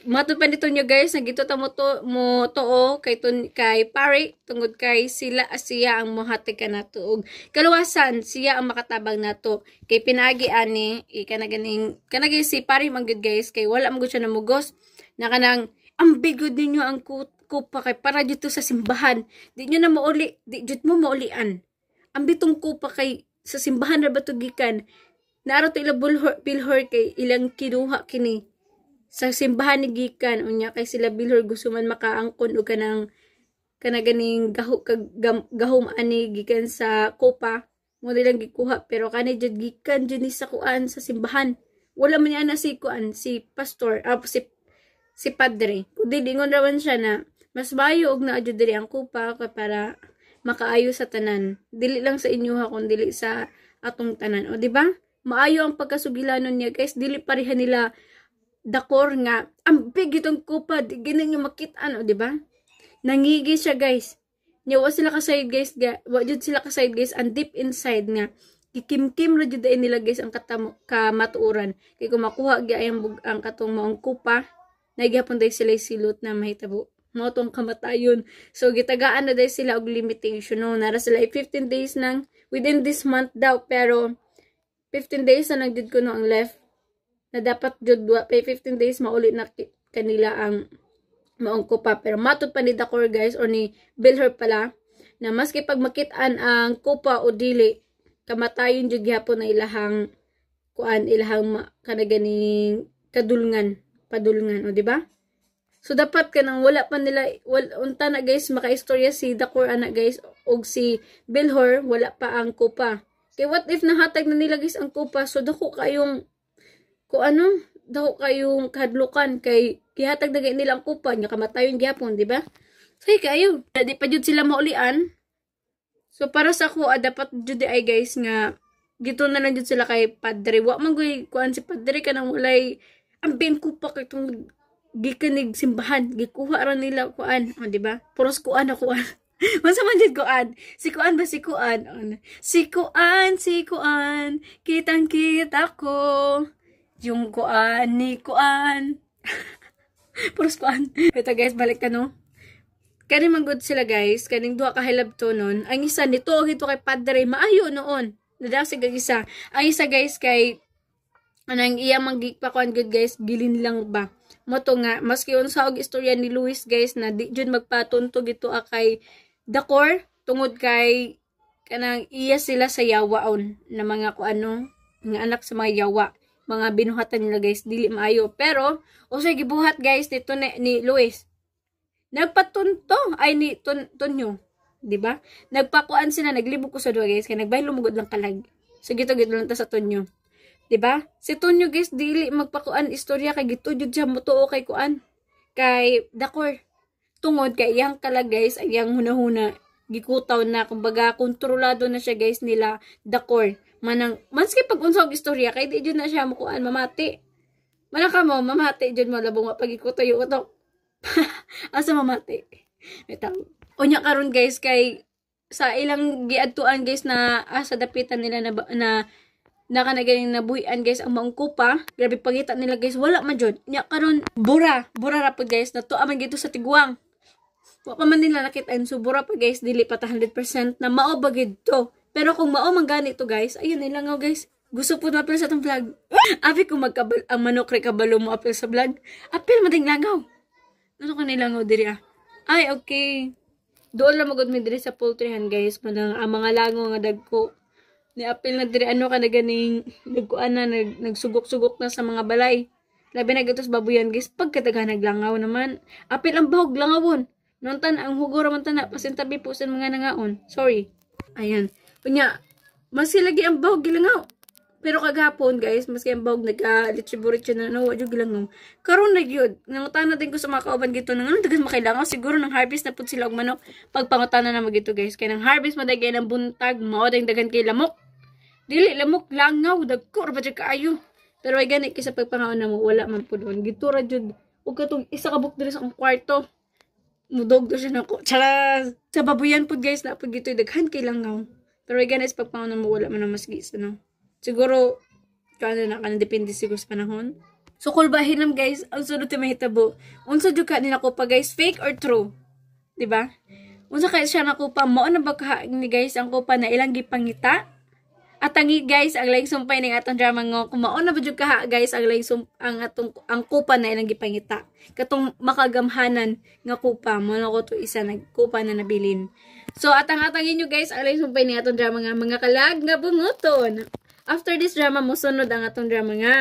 S1: Matod pa nito nyo guys, nagito ta mo to mo tuo kay tun, kay pare tungod kay sila siya ang mohatag kanato og kaluwasan, siya ang makatabang nato. Kay pinaagi ani kana ganing kana gay si pare man gud guys, kay wala man gud siya namugos na kanang ambigod ninyo ang kupa kay para dito sa simbahan. Di nyo na mauli, di jud mo maulian. Ambitong kupa kay sa simbahan ra ba to gikan. Naaro to ila bilhor kay ilang kinuha kini sa simbahan ni gikan. Unya kay sila bilhor gusto man makaangkon og kanang kana ganing gaho kag gahom ani gikan sa kupa mo nilang gikuha, pero kani jud gikan jud ni sa kuan sa simbahan. Wala man niya na si kuan si pastor si padre. Kundi ingon ra man siya na mas maayo og naa jud diri ang kupa kay para makaayo sa tanan, dili lang sa inyo ha kun dili sa atong tanan. O di ba? Maayo ang pagkasugilanon niya guys, dili pareha nila dakor nga ang big itong kupa, di ginin nga makit-an, o di ba? Nangigi siya guys. Nya wa sila kasayod guys, wa jud sila kasayod guys, ang deep inside nga gikimkim ra jud nila guys ang katamo kamatuoran. Kay kung makuha gyud ang ang katong maong kupa, naigihapon day sila silot na mahitabo. Mao tong kamatayon. So gitagaan na day sila og limitation, no. Nara sila 15 days nang within this month daw, pero 15 days na lang jud kuno ang left na dapat jud wa pay 15 days mauli na kanila ang maong kupa. Pero matod pa ni Dakor guys, or ni Bilher pala, na maski pag makit-an ang kupa o dili, kamatayon jud gihapon na ilahang kuan, ilahang kanaganing kadulngan, padulngan, o di ba? So dapat kanang wala pa nila unta na guys makaistorya si Dakor ana guys og si Bilher, wala pa ang kupa. Kay what if nahatag na nila guys ang kupa, so dako kayong ko ano, dako kayong kadlukan kay gihatag na nila ang kupa nya kamatayon gihapon, di ba? Say kayo, di pa jud sila maulian. So para sa ako dapat jud ay guys nga gito na lang jud sila kay padre. Wa man goy kuan si padre kanang walay ambing kupa kay tong gikanig simbahan, gikuha ra nila kuan, o di ba? Puros kuan na kuan. Unsa man jud kuan? Si kuan ba si kuan? Si kuan, si kuan, kitang kita ko. Yung kuan ni kuan. Puros kuan. Ito guys, balik ta no. Kani man good sila guys, kaning duha ka hilabto nun. Ang isa nito og ito kay padre, maayo noon. Nadasig ang isa. Ang isa guys kay anang iya man gigpakuan good guys, gilin lang ba. Moto nga maski unsa og istorya ni Luis guys na di jud magpatuntog ito kay Dakor tungod kay kanang iya sila sa yawaon na mga kuano nga anak sa mga yawa, mga binuhatan nila guys dili maayo. Pero usay gibuhat guys nito ni Luis, nagpatunto ay ni Tonyo, di ba? Nagpakuan sila, naglibog ko sa duha guys kay nagbaylo mugod lang kalag. So gito gid lang ta sa Tonyo, di ba? Si Tonyo guys dili magpakuan istorya kay gito jud siya motuo kay kuan kay Dakor tungod kay iyang kalag guys, ang iyang hunahuna gikutaw na, kumbaga kontrolado na siya guys nila Dakor. Manang maski pag unsa og istorya kay di jud na siya mukuan mamati. Manang ka mo mamati jud mo labong wa pagikutoy yung utok. Asa mamati. Bitaw. Unya karon guys kay sa ilang giadtuan guys na sa dapitan nila na nakanagaling nabuhian guys ang maong kupa. Grabe pangita nila guys, wala man jud. Nya karon bura, bura ra pud guys natua man gito sa tiguang. Wa pa man nila nakit-an, so bura pa guys, dili pa ta 100% na mao ba gid to. Pero kung mao man gani to guys, ayun nilangaw guys. Gusto po na apil sa atong vlog. Abi kung magkabal ang manok re kabalo mo apil sa vlog. Apil mading langaw. Ano ka nilangaw diri ah? Ay okay. Doon lang magud mi diri sa poultryhan guys, manang ang mga langaw nga dagko. Ni apil na diri ano ka na ganing nagkuan na nagsugok-sugok na sa mga balay. Labi na gatos babuyan guys, pagkataghan naglangaw naman. Apil ang bahog langawon. Nontan ang hugo ra man tana pasintabi po sa mga nangaon. Sorry. Ayan. Unya, maski lagi ang bahog gilangaw. Pero kagahapon guys, maski ang bahog nagka-litsi-buritsi na no, wa jud gilangaw. Karon na gyud, nangutana din ko sa mga kauban gito nang ano dagan makailangaw siguro nang harvest na pud sila og manok. Pagpangutana na magito guys, kay nang harvest madagay ng buntag, mao ding daghan kay lamok. Dili lamok langaw, dagko ra ba jud kaayo. Pero ay gani kaysa pagpangaon na mo wala man pud doon. Gito ra jud og katong isa ka buk diri sa akong kwarto. Mudog do siya nako. Charas. Sa babuyan pud guys na pud gitoy daghan kay langaw. Pero ay gani sa pagpangaon na mo wala man ang mas gisa no. Siguro kano na kana depende siguro sa panahon.
S14: So kulbahin lang guys, ang sunod ti mahitabo. Unsa jud ka ni nakupa guys, fake or true? 'Di ba? Unsa kay siya nakupa mo na ba ka ni guys ang kupa na ilang gipangita? At tangi guys ang laing sumpay ning atong drama nga kung mao na ba jud kaha guys ang laing sum, ang atong ang kupa na ilang gipangita. Katong makagamhanan nga kupa mo na ko to isa nagkupa na nabilin. So atang atangin nyo guys ang laing sumpay ning atong drama nga mga kalag nga bunguton. After this drama mosunod ang atong drama nga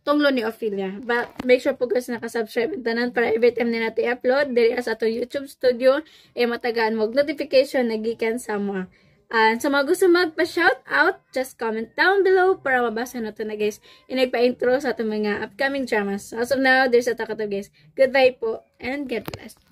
S14: Tunglo ni Ophelia. But make sure po guys nakasubscribe ang tanan para every time na natin i-upload diri sa atong YouTube studio eh matagaan mo og notification na gikan sa mga. And sa mga gusto magpa-shout out, just comment down below para mabasa na to na guys. Inagpa-intro sa atong mga upcoming dramas. As of now, there's a takato guys. Goodbye po and God bless.